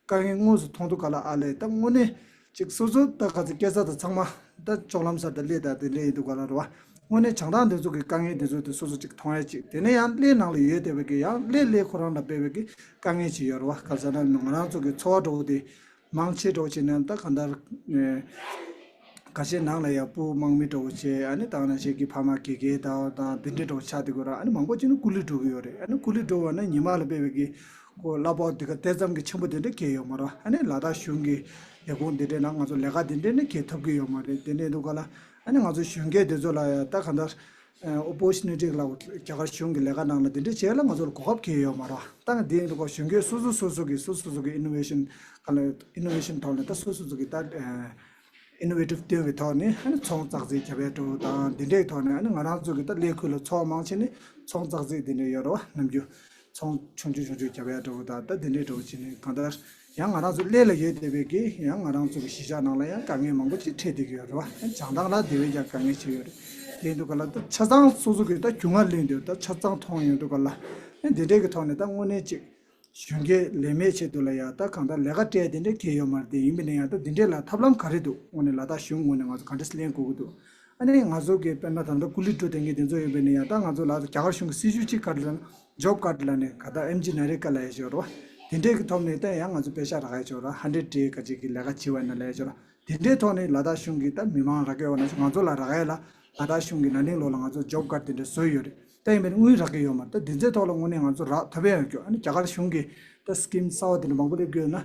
དཀའ་ངལ་དངོས་སུ་མཐོང་དུས་ག་ལ་ཨ་ལས་ད་དངོས་གནས་ཅིག་སོ་སོ་ད་ག་ཚོད་སྐྱེལ་ས་དང་ཚང་མ་ད་ལྕོག་ལམ་སར་ད་སླེབས་ད་དེ་སླེབས་ཡིན་དུས་ག་ལ་རེད་བ། དངོས་གནས་བྱང་ཐང་དེ་ཚོ་གི་དཀའ་ངལ་དེ་ཚོ་དེ་སོ་སོ་ཅིག་མཐོང་ཡ་ཅིག་དེ་ནས་ཡང་གླེ་ནང་ལ་ཡོད་བསྡད་པའི་གི་ཡང་གླེ་གླེ་ཁོ་རང་ལ་དཔེ་བའི་གི་དཀའ་ངལ་ཅིག་ཡོད་རེད་བ། ག་ཟེར་ན་ང་རང་ཚོ་གི་འཚོ་བ་འདྲ་བོ་དེ་མང་ཆེ་འདྲ་བོ་བྱས་ན་ད་ག་འདར་ཁ་ཤས་ནང་ལ་ཡ་སྤུ་དམག་མི་འདྲ་བོ་བྱས། ཨ་ནི་ད་ནང་བཞིན་གྱི་ཕ་མ་དགེ་རྒན་དང་དང་དེ་འདྲའི་འདྲ་བོ་ཆགས་བསྡད་དགོས་ར། ཨ་ནི་མང་པོ་ཅིག་ནི་ཀུ་ལུ་འགྲོ་གི་ཡོད་རེད། ཨ་ནི་ཀུ་ལུ་འགྲོ་བ་ན་ཉི་མ་ལ་དཔེ་བའི་གི་ཁོ་གླ་ཕོགས་དེ་ག་དེ་ཙམ་གྱི་ཆེན་པོ་དེ་འདྲ་འཁྱེར་ཡོད་མ་རེད། ཨ་ནི་ལ་དྭགས་གཞུང་གི་ལས་ཁུངས་དེ་འདྲའི་ནང་ང་ཚོ་ལས་ཀ་དེ་འདྲའི་ནི་འཁྱེར་ཐུབ་ཀྱི་ཡོད་མ་རེད། དེ་འདྲའི་འདུག་ག་ལ། ཨ་ནི་ང་ཚོ་གཞོན་སྐྱེས་དེ་ཚོ་ལ་ཡ་ད་ག་འདར་ opportunity ལ་རྒྱ་གར་གཞུང་གི་ལས་ཀ་ནང་ལ་དེ་འདྲ་བྱས་ལ་ང་ཚོ་ལ་གོ་སྐབས་གང་ཡང་ཡོད་མ་རེད་བ། ད་ང་དེ་ཡིན་དུས་གཞོན་སྐྱེས་སོ་སོ་སོ་སོ་གི་སོ་སོ་སོ་གི་innovation ག་ལ་innovation ཐོག་ནས་ད་སོ་སོ་སོ་གི་ད་innovative བཏོན་པའི་ཐོག་ནས་ཨ་ནི་ཚོང་ཙག་ཙིག་རྒྱབ་ཡ་འགྲོ་དང་དེ་འདྲའི་ཐོག་ནས་ཨ་ནི་ང་རང་ཚོ་གི་ད་ལས་ཁུལ་ལ་ཚོང་མང་ཆེ་ནི་ཚོང་ཙག་ཙིག་དེ་འདྲ་ཡོད་རེད་བ། ནམ་རྒྱུན་ཚོང་ཆུང་ཆུང་ཆུང་ཆུང་རྒྱབ་ཡ་འགྲོ་དང་ད་དེ་འདྲའི་འགྲོ་བྱེད་ནས་གང་ལྟར་ཡང་ང་རང་ཚོ་ལས་ལ་ཡོད་བསྡད་པའི་གི་ཡང་ང་རང་ཚོ་གི་གཞིས་ཆགས་ནང་ལ་ཡང་དཀའ་ངལ་མང་པོ་ཅིག་འཕྲད་བསྡད་ཀྱི་ཡོད་རེད་བ། ཡང་བྱང་ཐང་ལ་དེ་བས་ཀྱང་དཀའ་ངལ་ཆེ་ཡོད་རེད། དེ་འདུག་ག་ལ་ད་ཆ་ཚང་སོ་སོ་གི་ད་རྒྱུས་མངའ་ལེན་འདོད་ད་ཆ་ཚང་མཐོང་ཡོང་དུས་ག་ལ་ཡང་དེ་འདྲའི་གི་ཐོག་ནས་ད་དངོས་གནས་ཅིག་གཞོན་སྐྱེས་ལས་མེད་ཆེད་དུ་ལ་ཡང་ད་གང་ལྟར་ལས་ཀ་སྤྲད་དེ་འདྲས་གལ་ཡོད་མ་རེད། དེ་ཡིན་པ་ན་ཡང་ད་དེ་འདྲས་ལ་ཐབས་ལམ་ག་རེ་འདུག་དངོས་གནས་ལ་དྭགས་གཞུང་ངོས་ནས་ང་ཚོ་ག་འདྲས་ལེན་དགོས་ཀྱི་འདུག་ཨ་ནི་ང་ཚོ་གི་དཔེར་ན་ད་ལྟ་ཀུ་ལི་ཀྲུའུ་དེ་འདྲས་དེ་ཚོ་ཡོད་པ་ན་ཡང་ད་ང་ཚོ་ལ་རྒྱ་གར་གཞུང་གི་སྲིད་ཇུས་གཅིག་ག་རེ་ལབ་ན་ཇོབ་ཀཱར་ཌི་ལབ་ནས་ག་ད་ཨེམ་ཇི་ན་རེ་ག་ལབ་ཡ་ཅིག་ཡོད་རེད་བ། དེ་འདྲས་ཀྱི་ཐོག་ནས་ད་ཡང་ང་ཚོ་པེ་ཤག་རག་ཡ་ཅིག་ཡོད་རེད། ཧན་ཌེཌ་ཌེ་ག་ཅིག་གི་ལས་ཀ་བྱེད་པ་ན་ལབ་ཡ་ཅིག་ཡོད་རེད། དེ་འདྲའི་ཐོག་ནས་ལ་དྭགས་གཞུང་གིས་ད་མི་མང་རག་གི་ཡོད་ན་ང་ཚོ་ལ་རག་ཡ་ལ་ལ་དྭགས་གཞུང་གིས་ན་ནིང་ལོ་ལ་ང་ཚོ་ཇོབ་ཀཱར་ཌི་དེ་འདྲ་བཟོས་ཡོད་རེད། ད་ཡིན་པས་དངུལ་རག་གི་ཡོད་མ་རེད། ད་དེ་ཚོའི་ཐོག་ལ་དངོས་གནས་ང་ཚོ་རག་ཐུབ་ཡ་ཡོད་རྒྱུ་ཨ་ནི་རྒྱ་གར་གཞུང་གིས་ད་སི་ཀིམ་གསར་བ་དེ་འདྲ་མང་པོ་སླེབས་ཀྱི་ཡོད་ན་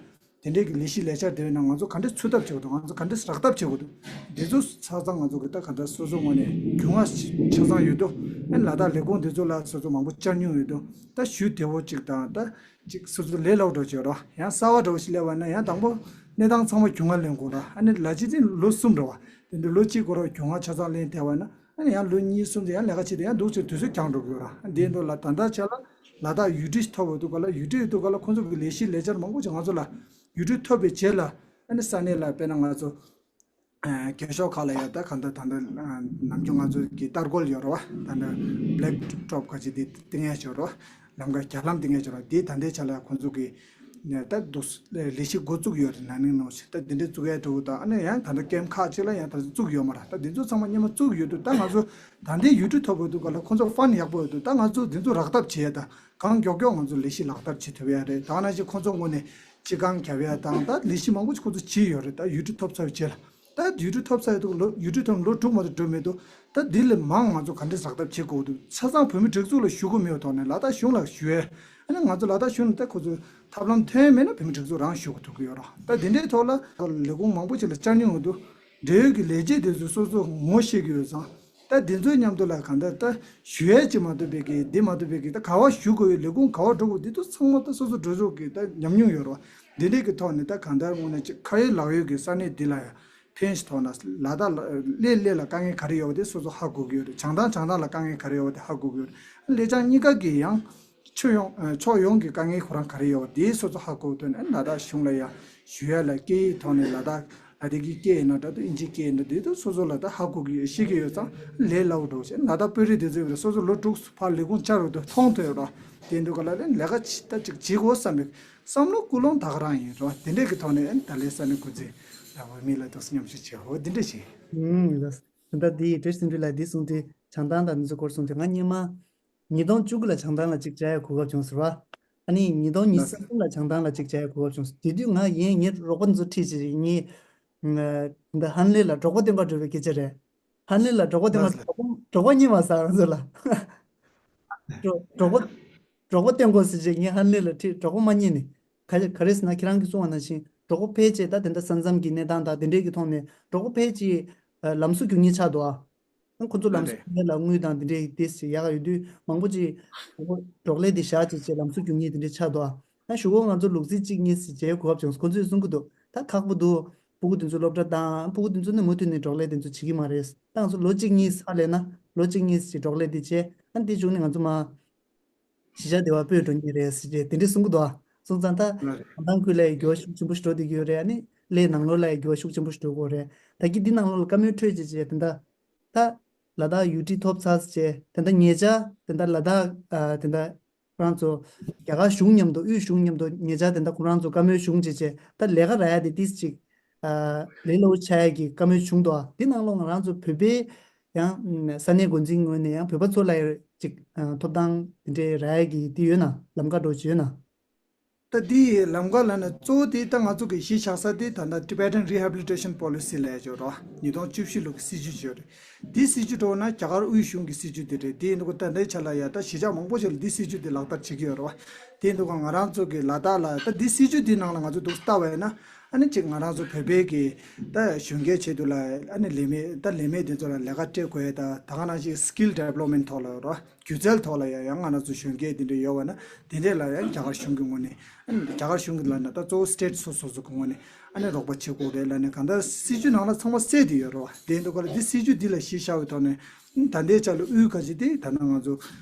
དེ་འདྲའི་གི་ལས་གཞི་ལས་འཆར་དེ་བས་ན་ང་ཚོ་ག་འདྲས་ཚུད་ཐབས་བྱེད་དགོས་འདུག་ང་ཚོ་ག་འདྲས་རག་ཐབས་བྱེད་དགོས་འདུག་དེ་ཚོ་ཆ་ཚང་ང་ཚོ་གི་ད་ག་འདྲ་སོ་སོ་དངོས་གནས་རྒྱུས་མངའ་ཆ་ཚང་ཡོད་དོ། ཨ་ནི་ལ་དྭགས་ལས་ཁུངས་དེ་ཚོ་ལ་སོ་སོ་མང་པོ་བཅར་མྱོང་ཡོད་དོ། ད་ཞུ་བདེ་བོ་གཅིག་དང་ད་གཅིག་སོ་སོ་ལས་སླ་པོ་འགྲོ་བྱེད་རོགས། ཡང་གསར་བ་འགྲོ་ཞིག་སླེབས་པ་ན་ཡང་དང་པོ་གནས་སྟངས་ཚང་མ་རྒྱུས་མངའ་ལེན་དགོས་ར། ཨ་ནི་ལ་གཅིག་དེ་ལོ་གསུམ་འགྲོ་བ་དེ་འདྲ་ལོ་གཅིག་འགོར་བ་རྒྱུས་མངའ་ཆ་ཚང་ལེན་ཐེབས་པ་ན་ཨ་ནི་ཡང་ལོ་གཉིས་གསུམ་དེ་ཡང་ལས་ཀ་བྱེད་དུས་ཡང་འདུག་ཅེས་དུས་ཚོད་འགྱངས་འགྲོ་གི་ཡོད་ར། ཨ་འདིའི་མདོ་ལ་ད་ལྟ་ཆ་ལ་ལ་དྭགས་ཡུ་ཊི་ཐོབ་པ་འདུག་ག་ལ་ཡུ་ཊི་འདུག་ག་ལ་ཁོང་ཚོ་གི་ལས་གཞི་ལས་འཆར་མང་པོ་ཅིག་ང་ཚོ་ལ་ཡུ་ཊི་ཐོབ་པའི་རྗེས་ལ་ཨ་ནི་ས་གནས་ལ་དཔེར་ན་ང་ཚོ་རྒྱལ་ཤོག་ཁག་ལ་ཡང་ད་གང་ལྟར་ད་ལྟ་ནམ་རྒྱུན་ང་ཚོ་གི་ལྟ་སྐོར་ཡོད་རེད་བ། ད་ལྟ་Black Top ག་ཅིག་དེ་ཏིང་ཡ་ཅིག་ཡོད་རེད་བ། ལམ་ཁ་རྒྱ་ལམ་ཏིང་ཡ་ཅིག་ཡོད་རེད་བ། དེ་ད་ལྟའི་ཆ་ལ་ཁོང་ཚོ་གི་ད་འདུག་ལས་གཞི་འགོ་བཙུགས་ཡོད་རེད། ན་ནིང་ནང་བཞིན་ད་དེ་འདྲའི་བཙུགས་ཡ་འགྲོ་དང་ཨ་ནི་ཡང་ད་ལྟ་ཀེམ་ཁག་ཅིག་ལ་ཡང་ད་ལྟ་བཙུགས་ཡོད་མ་རེད། ད་དེ་ཚོ་ཚང་མ་སྔོན་མ་བཙུགས་ཡོད་དུས་ད་ང་ཚོ་ད་ལྟའི་ཡུ་ཊི་ཐོབ་ཡོད་དུས་ག་ལ་ཁོང་ཚོ་ཕན་ཡག་པོ་ཡོད་དུས་ད་ང་ཚོ་དེ་ཚོ་རག་ཐབས་བྱེད་ཡ་ད་གང་མགྱོགས་མགྱོགས་ང་ཚོ་ལས་གཞི་ལག་བསྟར་བྱེད་ཐུབ་ཡ་རེད། ད་ནང་བཞིན་ཁོང་ཚོ་ངོས་ནས་སྤྱི་ཁང་རྒྱབ་ཡ་དང་ད་ལས་གཞི་མང་པོ་ཞིག་ཁོང་ཚོ་བྱས་ཡོད་རེད། ད་ཡུ་ཊི་ཐོབ་ཚར་བའི་རྗེས་ལ་ད་ཡུ་ཊི་ཐོབ་ཚར་ཡོད་དུས་ལོ་ཡུ་ཊི་ཐོབ་ལོ་དྲུག་མ་གཏོགས་འགྲོ་མེད་དུས་ད་འདི་ལས་མང་ང་ཚོ་ག་འདྲས་ཟག་ཐབས་བྱེད་དགོས་འདུག་ཆ་ཚང་བོད་མི་སྒྲིག་འཛུགས་ལ་ཞུ་གི་མེད་པའི་ཐོག་ནས་ལ་དྭགས་གཞུང་ལ་ཞུ་ཡས་ཨ་ནི་ང་ཚོ་ལ་དྭགས་གཞུང་ནས་ད་ཁོ་ཚོ་ཐབས་ལམ་ཐོན་མེད་ན་བོད་མི་སྒྲིག་འཛུགས་རང་ཞུ་དགོས་ཐུག་གི་ཡོད་ར། ད་འདི་འདྲའི་ཐོག་ལ་ལས་ཁུངས་མང་པོ་ཞིག་ལ་བཅར་མྱོང་ཡོད་དུས་འབྲེལ་ཡོད་ཀྱི་ལས་བྱེད་དེ་ཚོས་སོ་སོ་ངོ་ཤེས་ཀྱི་ཡོད་ཙང་། ད་འདི་ཚོའི་མཉམ་དུ་ལ་གང་ལྟར་ད་ཞུ་ཡས་ཅིག་མ་གཏོགས་པའི་གི་འདི་མ་གཏོགས་པའི་གི་ད་ག་བ་ཞུ་དགོས་ཡོད་ལས་ཁུངས་ག་བ་འགྲོ་དགོས་འདི་ཚོ་ཚང་མ་ད་སོ་སོ་འགྲོ་ཕྱོགས་ཀྱི་ད་ཉམས་མྱོང་ཡོད་རེད་བ། འདི་འདྲའི་གི་ཐོག་ནས་ད་གང་ལྟར་དངོས་གནས་ཅིག་ཁ་ཡོད་ལག་ཡོད་ཀྱི་ས་གནས་འདི་ལ་ཡང་ཕན་ཞིག་ཐོགས་ན་ལ་དྭགས་ལ་གླེ་གླེ་ལ་དཀའ་ངལ་ག་རེ་ཡོད་པ་དེ་སོ་སོ་ཧ་གོ་གི་ཡོད་རེད། བྱང་ཐང་བྱང་ཐང་ལ་དཀའ་ངལ་ག་རེ་ཡོད་པ་དེ་ཧ་གོ་གི་ཡོད་རེད། གླེ་བྱང་གཉིས་ཀ་གི་ཡང་ཕྱོགས་ཡོངས་ཕྱོགས་ཡོངས་ཀྱི་དཀའ་ངལ་ཁོ་རང་ག་རེ་ཡོད་པ་དེ་སོ་སོ་ཧ་གོ་གི་ཐོག་ནས་ལ་དྭགས་གཞུང་ལ་ཡང་ཞུ་ཡ་ལ་སྐད་ཡིག་ཐོག་ནས་ལ་དྭགས། ལ་དེ་གི་སྐད་ཡིན་ན་འདྲ་འདུག་ཨིན་ཇིའི་སྐད་ཡིན་ན་འདྲ་འདུག་སོ་སོ་ལ་ད་ཧ་གོ་གི་ཤེས་ཀྱི་ཡོད་ཙང་ལས་སླ་བོ་འགྲོ་ཞེས་ན་ད་དཔོན་རིགས་དེ་ཚོས་སོ་སོ་ལོ་དྲུག་ཕར་ལས་ཁུངས་བཅར་རོགས་འདུག་མཐོང་ཐོས་རོགས་དེ་འདུག་ག་ལ་ལས་ལས་ཀ་ཅི་ད་ཅིག་བྱེད་དགོས་བསམ་པའི་བསམ་བློ་ཀུན་སློང་ད་ག་རང་ཡིན་རོགས་དེ་འདྲས་ཀྱི་ཐོག་ནས་ཨ་ནི་ད་ལས་ས་ནས་འགོ་འཛིན་ལ་བོད་མི་ལ་དུ་མཉམ་ཞུགས་བྱེད་ཧོ་དེ་འདྲས་བྱེད། ད་འདི་བཀྲ་ཤིས་འཛིན་གྲྭ་ལ་འདི་གསུང་དུས་བྱང་ཐང་དང་འདི་ཚོ་སྐོར་གསུང་དུས་ང་སྙེ་མ། ཉིས་སྟོང་བཅུ་དགུ་ལ་བྱང་ཐང་ལ་གཅིག་བཅར་ཡ་གོ་སྐབས་བྱུང་ཟེར་བ། ཨ་ནི་ཉིས་སྟོང་ཉི་ཤུ་རྩ་གསུམ་ལ་བྱང་ཐང་ལ་གཅིག་བཅར་ཡ་གོ་སྐབས་བྱུང་ཟེར། དེ་དུས་ང་ཡིན་ངའི་རོགས་པ་ཚོ་ཁྲིད་ཅིག་ངའི་འདི་ཧན་ལེ་ལ་གྲོགས་པོ་སྟོན་ག་འགྲོ་བའི་སྐད་ཆ་རེད། ཧན་ལེ་ལ་གྲོགས་པོ་སྟོན་ག་གྲོགས་པོ་གྲོགས་པོ་རྙེད་མ་སོང་ང་ཚོ་ལ། གྲོགས་གྲོགས་པོ་གྲོགས་པོ་སྟོན་དགོས་ཟེར་ཅིག་ངའི་ཧན་ལེ་ལ་ཁྲིད་གྲོགས་པོ་མ་རྙེད་ནས། ག་ག་རེ་ཟེར་ན་ཁྱེད་རང་གིས་གསུངས་པ་ནང་བཞིན་གྲོགས་པོ་ཕལ་ཆེར་ད་དེ་འདྲ་ས་མཚམས་ཀྱི་གནས་སྟངས་དང་དེ་འདྲས་ཀྱི་ཐོག་ནས་གྲོགས་པོ་ཕལ་ཆེར་ལམ་བཟོ་རྒྱུག་མཁན་ཆགས་འདུག་ཨ། ཁོ་ཚོ་ལམ་སང་ལ་དངུལ་དང་དེ་འདྲའི་དེ་ཞིག་ཡག་ཡོད་དུས་མང་པོ་ཅིག་གྲོགས་ལས་དེ་བཞག་ཅིག་བྱས་ལམ་སང་རྒྱུག་མཁན་དེ་འདྲའི་ཆགས་འདུག་ཨ་གཞུག་གུ་ང་ཚོ་ལུག་རྫི་གཅིག་གཉིས་ཞིག་བྱས་གོ་སྐབས་བྱུང་སོང་། ཁོ་ཚོས་གསུང་གི་འདུག་ད་ཁག་པོ་འདུག་ཕྲུ་གུ་དེ་ཚོ་སློབ་གྲྭ་བཏང་ཕྲུ་གུ་དེ་ཚོ་ནི་མུ་མཐུད་ནས་གྲོགས་ལས་དེ་ཚོ་བྱེད་ཀྱི་མ་རེད། ད་ང་ཚོ་ལོ་གཅིག་གཉིས་ཧ་ལས་ན་ལོ་གཅིག་གཉིས་ཞིག་གྲོགས་ལས་དེ་བྱས་ཨ་དེ་བྱུང་ནས་ང་ཚོ་མ། གཞིས་ཆགས་དེ་བ་སྤོས་འགྲོ་ངེས་རེད་ཟེར་བྱས་དེ་འདྲས་གསུང་གི་འདུག་ཨ། སོང་ཙང་ད་ལ་རེད། གང་ཐང་ཁུལ་ལ་ཡི་འགྱུར་བ་ཤུགས་ཆེན་པོ་ཞིག་འགྲོ་བསྡད་ཀྱི་ཡོད་རེད། ཨ་ནི་གླེ་ནང་ལོགས་ལ་ཡི་འགྱུར་བ་ཤུགས་ཆེན་པོ་ཞིག་འགྲོ་གི་ཡོད་རེད། ད་གི་འདི་ནང་ལོགས་ལ་བཀའ་མོལ་འཕྲོད་བྱས་བྱས་དེ་འདྲ། ད་ལ་དྭགས་ཡུ་ཊི་ཐོབ་ཚར་ཟེར་བྱས་དེ་འདྲ་ཉེ་ཆར་དེ་འདྲ་ལ་དྭགས་ཨ་དེ་འདྲ་ཁོ་རང་ཚོ་རྒྱ་གར་གཞུང་མཉམ་དུ་དབུས་གཞུང་མཉམ་དུ་ཉེ་ཆར་དེ་འདྲ་ཁོ་རང་ཚོ་བཀའ་མོལ་བྱུང་བྱས་བྱས་ད་ལས་ཀ་རག་ཡ་དེ་ཏིས་ཅིག་ལས་སླ་པོ་ཆགས་ཡ་གི་བཀའ་མོལ་བྱུང་འདུག་ཨ། དེ་ནང་ལོགས་ང་རང་ཚོ་བོད་པའི་ཡང་ས་གནས་འགོ་འཛིན་ངོས་ནས་ཡང་བོད་པ་ཚོ་ལ་ཡང་ཅིག་ཐོབ་ཐང་དེ་འདྲའི་རག་ཡ་གི་དེ་ཡོད་ན་ལམ་ཁ་འགྲོ་ཅིག་ཡོད་ན། ད་དེ་ལམ་ཁ་ལ་ནི་གཙོ་བོ་དེ་ད་ང་ཚོ་གི་གཞིས་ཆགས་ས་དེ་ད་ལྟ་Tibetan Rehabilitation Policy ལབ་ཡ་ཅིག་ཡོད་རེད་བ། ཉིས་སྟོང་བཅུ་བཞི་ལོ་གི་སྲིད་ཇུས་ཅིག་ཡོད་རེད། དེ་སྲིད་ཇུས་འགྲོ་ན་རྒྱ་གར་དབུས་གཞུང་གི་སྲིད་ཇུས་དེ་རེད། དེ་ཡིན་དུས་ད་ལྟའི་ཆ་ལ་ཡ་ད་གཞིས་ཆགས་མང་པོ་ཞིག་ལ་དེ་སྲིད་ཇུས་དེ་ལག་བསྟར་བྱེད་ཀྱི་ཡོད་རེད་བ། དེ་ཡིན་དུས་ང་རང་ཚོ་གི་ལ་དྭགས་ལ་ད་དེ་སྲིད་ཇུས་དེ་ནང་ལ་ང་ཚོ་འདུག་ལྟ་བ་ཡིན་ན། ཨ་ནི་གཅིག་ང་རང་ཚོ་བོད་པའི་གི་ད་གཞོན་སྐྱེས་ཆེད་དུ་ལ་ཨ་ནི་ལས་མེད་ད་ལས་མེད་དེ་ཚོ་ལ་ལས་ཀ་སྤྲད་དགོས་ད་ད་ག་ནང་བཞིན་skill development ཐོག་ལ་རོ་སྒྱུ་རྩལ་ཐོག་ལ་ཡང་ཡང་ང་རང་ཚོ་གཞོན་སྐྱེས་དེ་འདྲ་ཡོད་པ་ན་དེ་འདྲས་ལ་ཡང་རྒྱ་གར་གཞུང་གི་ངོས་ནས་ཨ་ནི་རྒྱ་གར་གཞུང་གི་ལ་ན་ད་གཙོ་བོ་state སོ་སོ་སོ་གི་ངོས་ནས་ཨ་ནི་རོགས་པ་བྱེད་དགོས་རེད་ལ་ནི་གང་ལྟར་སྲིད་ཇུས་ནང་ལ་ཚང་མ་གསལ་དེ་ཡོད་རོ་དེ་འདུག་ག་ལ་འདི་སྲིད་ཇུས་འདི་ལ་གཞི་བཞག་པའི་ཐོག་ནས་ད་ལྟའི་ཆ་ལ་དབུས་ཁ་ཅིག་དེ་ད་ནང་ང་ཚོ་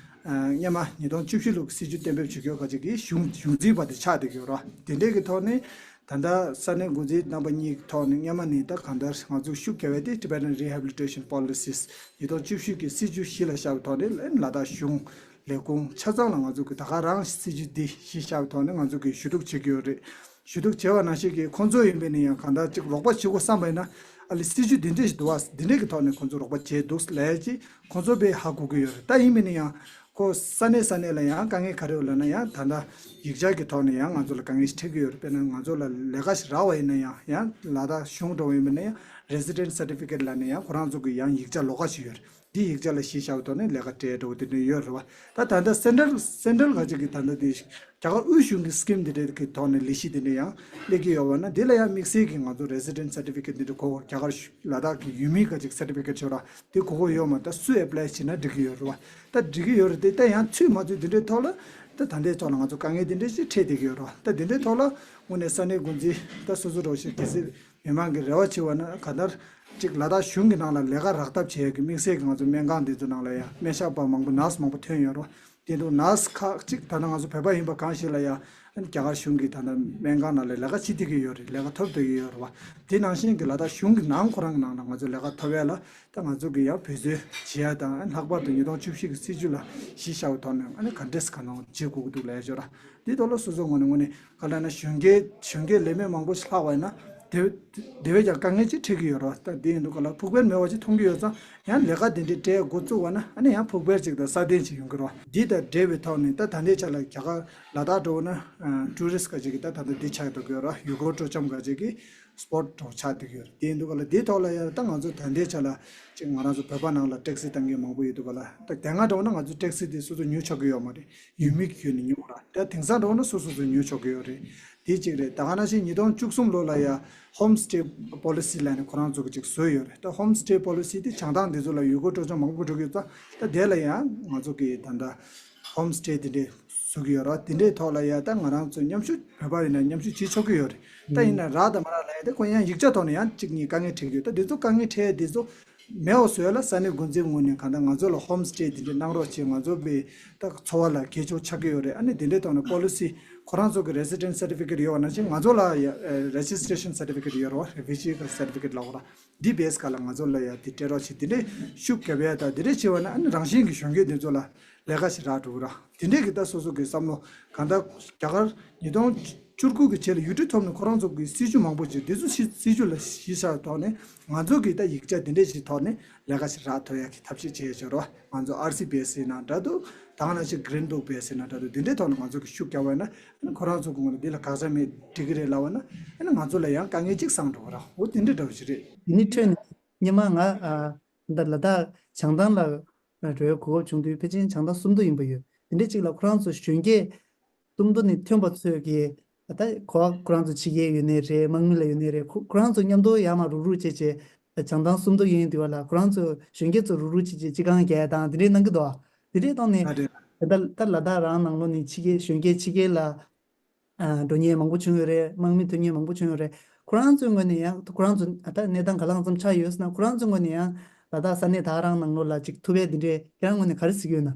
སྔོན་མ་ཉིས་སྟོང་བཅུ་བཞི་ལོ་གི་སྲིད་ཇུས་གཏན་འབེབས་བྱེད་རྒྱུ་ཁ་ཅིག་གི་གཞུང་གཞུང་འཛིན་པ་དེ་ཆགས་བསྡད་ཀྱི་ཡོད་རོ་དེ་འདྲས་ཀྱི་ཐོག་ནས། ད་ལྟ་ས་གནས་འགོ་འཛིན་རྣམ་པ་གཉིས་ཀྱི་ཐོག་ནས་སྔོན་མ་ནས་ད་གང་ལྟར་ང་ཚོ་ཤུགས་རྒྱབ་པ་དེ་Tibetan Rehabilitation Policies ཉིས་སྟོང་བཅུ་བཞི་གི་སྲིད་ཇུས་གཞི་ལ་བཞག་པའི་ཐོག་ནས་ལ་ལ་དྭགས་གཞུང་ལས་ཁུངས་ཆ་ཚང་ལ་ང་ཚོ་གི་ད་ག་རང་སྲིད་ཇུས་འདི་གཞི་བཞག་པའི་ཐོག་ནས་ང་ཚོ་གི་ཞུ་གཏུག་བྱེད་ཀྱི་ཡོད་རེད། ཞུ་གཏུག་བྱས་པ་ནང་བཞིན་གྱི་ཁོང་ཚོ་ཡིན་པས་ན་ཡང་གང་ལྟར་ཅིག་རོགས་པ་བྱེད་དགོས་བསམ་པ་ཡིན་ན་ཨ་ལི་སྲིད་ཇུས་འདི་འདྲས་ཞིག་འདུག་བ་འདི་འདྲས་ཀྱི་ཐོག་ནས་ཁོང་ཚོ་རོགས་པ་བྱས་འདུག་ལས་ཀྱི་ཁོང་ཚོ་དཔེ་ཧ་གོ་གི་ཡོད་རེད། ད་ཡིན་པས་ན་ཡང་ཁོ་ས་གནས་ས་གནས་ལ་ཡང་དཀའ་ངལ་ག་རེ་ཡོད་ལབ་ན་ཡང་ད་ལྟ་ཡིག་ཆ་གི་ཐོག་ནས་ཡང་ང་ཚོ་ལ་དཀའ་ངལ་ཞིག་འཕྲད་ཀྱི་ཡོད་རེད། དཔེར་ན་ང་ཚོ་ལ་ལས་ཀ་ཞིག་རག་པ་ཡིན་ན་ཡང་ཡང་ལ་དྭགས་གཞུང་འགྲོ་བ་ཡིན་པ་ན་ཡང་Resident Certificate ལབ་ནས་ཡང་ཁོ་རང་ཚོ་གི་ཡང་ཡིག་ཆ་ལོགས་ཀ་ཞིག་ཡོད་རེད། འདི་ཡིག་ཆ་ལ་གཞི་བཞག་པའི་ཐོག་ནས་ལས་ཀ་སྤྲད་འགྲོ་གི་དེ་འདྲ་ཡོད་རེད་བ། ད་ད་ལྟ་Central Central ག་ཅིག་གི་ད་ལྟ་དེ་རྒྱ་གར་དབུས་གཞུང་གི་སི་ཀིམ་འདི་འདྲའི་གི་ཐོག་ནས་ལས་གཞི་འདི་འདྲ་ཡང་སླེབས་ཀྱི་ཡོད་པ་ན་འདི་ལ་ཡང་དམིགས་བསལ་གྱི་ང་ཚོ་Resident Certificate འདི་འདྲ་དགོས། རྒྱ་གར་ལ་དྭགས་ཀྱི་ཡུལ་མིའི་ག་ཅིག་Certificate ཞིག་ར་འདི་དགོས་མཁོ་ཡོད་མ་ད་སུ་apply བྱེད་ན་འགྲིག་གི་ཡོད་རེད་བ། ད་འགྲིག་གི་ཡོད་རེད་དེ་ད་ཡང་ཚུད་མ་ཚུད་འདི་འདྲའི་ཐོག་ལ་ད་ད་ལྟའི་ཐོག་ལ་ང་ཚོ་དཀའ་ངལ་འདི་འདྲ་ཞིག་འཕྲད་བསྡད་ཀྱི་ཡོད་རེད་བ། ད་འདི་འདྲའི་ཐོག་ལ་དངོས་གནས་ས་གནས་འགོ་འཛིན་ད་སོ་སོ་འགྲོ་ཞིག་གལ་སྲིད། མི་མང་གི་རེ་བ་ཆེ་བ་ན་གང་ལྟར་གཅིག་ལ་དྭགས་གཞུང་གི་ནང་ལ་ལས་ཀ་རག་ཐབས་བྱེད་ཡག་གི་དམིགས་བསལ་གྱི་ང་ཚོ་སྨན་ཁང་འདི་ཚོ་ནང་ལ་ཡང་སྨན་ཞབས་པ་མང་པོ་ནར་སི་མང་པོ་ཐོན་ཡོད་རེད། དེ་འདུག་ནར་སི་ཁག་གཅིག་ད་ལྟ་ང་ཚོ་བོད་པ་ཡིན་པ་གང་ཞིག་ལ་ཡང་རྒྱ་གར་གཞུང་གི་ད་ལྟ་སྨན་ཁང་ནང་ལ་ལས་ཀ་བྱེད་བསྡད་ཀྱི་ཡོད་རེད། ལས་ཀ་ཐོབ་བསྡད་ཀྱི་ཡོད་རེད་བ། དེ་ནང་བཞིན་གྱི་ལ་དྭགས་གཞུང་གི་ནང་ཁོ་རང་གི་ནང་ལ་ང་ཚོ་ལས་ཀ་ཐོབ་ཡག་ལ་ད་ང་ཚོ་གི་ཡང་འབད་རྩོལ་བྱེད་ཡག་དང་ལྷག་པར་དུ་ཉིས་སྟོང་བཅུ་བཞི་གི་སྲིད་ཇུས་ལ་གཞི་བཞག་པའི་ཐོག་ནས་ཨ་ནི་ག་འདྲས་ག་ནང་བྱེད་དགོས་ཀྱི་འདུག་ལབ་ཡག་ཅོ་ར་འདི་ཐོག་ལ་སོ་སོ་ངོས་ནས་དངོས་གནས། ག་ལ་ན་གཞོན་སྐྱེས་གཞོན་སྐྱེས་ལས་མེད་མང་པོ་ཞིག་ལྷག་པ་ཡིན་ན་དེ་དེ་བས་ཀྱང་དཀའ་ངལ་ཅིག་འཕྲད་ཀྱི་ཡོད་རེད་བ། ད་འདི་ཡིན་དུས་ག་ལ་ཕུགས་འཕེར་མེད་པ་ཅིག་མཐོང་གི་ཡོད་ཙང་ཡང་ལས་ཀ་དེ་འདྲའི་སྤྲད་འགོ་བཙུགས་པ་ན་ཨ་ནི་ཡང་ཕུགས་འཕེར་ཅིག་དང་སྲ་བརྟན་ཅིག་ཡོང་གི་རེད་བ། འདི་དང་འབྲེལ་བའི་ཐོག་ནས་ད་ད་ལྟའི་ཆ་ལ་རྒྱ་གར་ལ་དྭགས་འགྲོ་ན་ཊུ་རི་སི་ཊི་ག་ཅིག་གིས་ད་ད་ལྟ་འདི་ཆགས་འགྲོ་གི་ཡོད་རེད་བ། ཡུལ་སྐོར་སྤྲོ་འཆམ་ག་ཅིག་གིས་སི་པོ་ཊི་འགྲོ་ཆགས་འགྲོ་གི་ཡོད་རེད། དེ་ཡིན་དུས་ག་ལ་འདིའི་ཐོག་ལ་ཡང་ད་ང་ཚོ་ད་ལྟའི་ཆ་ལ་ཅིག་ང་རང་ཚོ་བོད་པ་ནང་ལ་ཊེག་སི་བཏང་མཁན་མང་པོ་ཡོད་དུས་ག་ལ་ད་དེ་སྔ་འགྲོ་ན་ང་ཚོ་ཊེག་སི་དེ་སོ་སོ་ཉོ་ཆོག་གི་ཡོད་མ་རེད། ཡུལ་མི་གི་ཁྱོན་ནས་ཉོ་ར། ད་དེང་སང་འགྲོ་ན་སོ་སོ་སོ་ཉོ་ཆོག་གི་ཡོད་རེད། དེ་གཅིག་རེད། ད་ག་ནང་བཞིན་ཉིས་སྟོང་བཅུ་གསུམ་ལོ་ལ་ཡ་ཧོམ་སི་ཊེ་པོ་ལི་སི་ལབ་ནས་ཁོ་རང་ཚོ་གི་ཅིག་བཟོས་ཡོད་རེད། ད་ཧོམ་སི་ཊེ་པོ་ལི་སི་དེ་བྱང་ཐང་འདི་ཚོ་ལ་ཡུལ་སྐོར་སྤྲོ་འཆམ་མང་པོ་འགྲོ་གི་ཡོད་ཙང་ད་དེ་ལ་ཡང་ང་ཚོ་གི་ད་ལྟ་ཧོམ་སི་ཊེ་དེ་འདྲས་བཟོ་གི་ཡོད་རེད། དེ་འདྲའི་ཐོག་ལ་ཡ་ད་ང་རང་ཚོ་མཉམ་ཞུགས་བོད་པ་ཡིན་ན་མཉམ་ཞུགས་བྱེད་ཆོག་གི་ཡོད་རེད། ད་ཡིན་ན་རག་དང་མ་རག་ལ་ཡ་ད་ཁོ་ཡང་ཡིག་ཆ་ཐོག་ནས་ཡང་གཅིག་གཉིས་དཀའ་ངལ་འཕྲད་ཀྱི་ཡོད། ད་འདི་ཚོ་དཀའ་ངལ་འཕྲད་འདི་ཚོ། མེད་པ་བཟོས་ལ་ས་གནས་འགོ་འཛིན་ངོས་ནས་གང་ལྟར་ང་ཚོ་ལ་ཧོམ་སི་ཊེ་དེ་འདྲ་གནང་རོགས་བྱེད། ང་ཚོ་བའི་ད་འཚོ་བ་ལ་གལ་ཆེ་ཆགས་ཀྱི་ཡོད་རེད། ཨ་ནི་དེ་འདྲའི་ཐོག་ནས་པོ་ལི་སི་ཁོ་རང་ཚོ་གི་Resident Certificate ཡོད་པ་ནང་བཞིན་ང་ཚོ་ལ་ཡ་ཨེ་Registration Certificate ཡོད་རེད་བ། Refugee Certificate ལབ་དགོས་ར། འདི་བེས་ཀ་ལ་ང་ཚོ་ལ་ཡ་དེ་སྤྲད་རོགས་བྱེད། དེ་འདྲའི་ཤུགས་རྒྱབ་ཡ་ད་དེ་འདྲའི་བྱེད་པ་ན་ཨ་ནི་རང་བཞིན་གྱི་གཞོན་སྐྱེས་འདི་ཚོ་ལ་ལས་ཀ་ཞིག་རག་འགྲོ་གི་ར། དེ་འདྲའི་གི་ད་སོ་སོ་གི་བསམ་བློ་གང་ལྟར་རྒྱ་གར་ཉིས་སྟོང་བཅུ་དགུ་གི་རྗེས་ལ་ཡུལ་གྲུ་ཐོབ་ནས་ཁོ་རང་ཚོ་གི་སྲིད་ཇུས་མང་པོ་ཅིག་དེ་ཚོ་སྲིད་སྲིད་ཇུས་ལ་གཞི་བཞག་ཐོག་ནས་ང་ཚོ་གི་ད་ཡིག་ཆ་དེ་འདྲས་ཞིག་ཐོག་ནས་ལས་ཀ་ཞིག་རག་ཐུབ་ཡག་གི་ཐབས་ཤེས་བྱས་ཡོད་རེད་བ། ང་ཚོ་ཨར་སི་བེས་ཡིན་ན་འདྲ་འདུག་ད་ག་ནང་བཞིན་Green Book བེས་ཡིན་ན་འདྲ་འདུག་དེ་འདྲའི་ཐོག་ནས་ང་ཚོ་གི་ཤུགས་རྒྱབ་པ་ཡིན་ན་ཨ་ནི་ཁོ་རང་ཚོ་གི་ངོས་ནས་འདི་ལ་དགག་བྱ་མེད་འགྲིག་གི་རེད་ལབ་པ་ན་ཨ་ནི་ང་ཚོ་ལ་ཡང་དཀའ་ངལ་གཅིག་སངས་འགྲོ་གི་རེད། འོ་དེ་འདྲའི་འདྲ་བོ་ཞིག་རེད། དེ་ནི་ཁྲོད་ནས་སྔོན་མ་ང་ཨ་ད་ལ་དྭགས་བྱང་ཐང་ལ་འགྲོ་བའི་གོ་སྐབས་བྱུང་དུས་ཕལ་ཆེར་བྱང་ཐང་སུམ་མདོ་ཡིན་པ་ཡོད། དེ་འདྲའི་གཅིག་ལ་ཁོ་རང་ཚོ་གཞོན་སྐྱེས་སུམ་མདོ་ནས་ཐོན་པ་ཚོས་ཀྱིས་ད་ཁོ་ཁོ་རང་ཚོ་ཕྱི་རྒྱལ་ཡོད་ནའི་རེད། དམག་མི་ལ་ཡོད་ནའི་རེད། ཁོ་ཁོ་རང་ཚོ་མཉམ་དུ་ཡར་མར་རུག་རུག་བྱས་བྱས་བྱང་ཐང་སུམ་མདོ་ཡིན་དུས་བ་ལ་ཁོ་རང་ཚོ་གཞོན་སྐྱེས་ཚོ་རུག་རུག་བྱས་བྱས་སྤྱི་ཁང་བརྒྱབ་དང་དེ་འདྲའི་གནང་གི་འདུག་དེ་འདྲའི་ཐོག་ནས་ད་ལྟ་ད་ལ་དྭགས་རང་ནང་ལོགས་ནས་ཕྱི་རྒྱལ་གཞོན་སྐྱེས་ཕྱི་རྒྱལ་ལ་འགྲོ་མཁན་མང་པོ་བྱུང་ཡོད་རེད། དམག་མི་ཐོན་མཁན་མང་པོ་བྱུང་ཡོད་རེད། ཁོ་རང་ཚོའི་ངོས་ནས་ཡང་ཁོ་རང་ཚོ་ད་གནས་སྟངས་ག་ལ་གང་འཚམ་ཆགས་ཡོད་ཟེར་ན་ཁོ་རང་ཚོའི་ངོས་ནས་ཡང་ད་ལྟ་ས་གནས་ད་ག་རང་ནང་ལོགས་ལ་ཅིག་ཐུབ་པའི་འདི་འདྲའི་ཁྱེད་རང་ངོས་ནས་ག་རེ་གཟིགས་ཡོད་ན།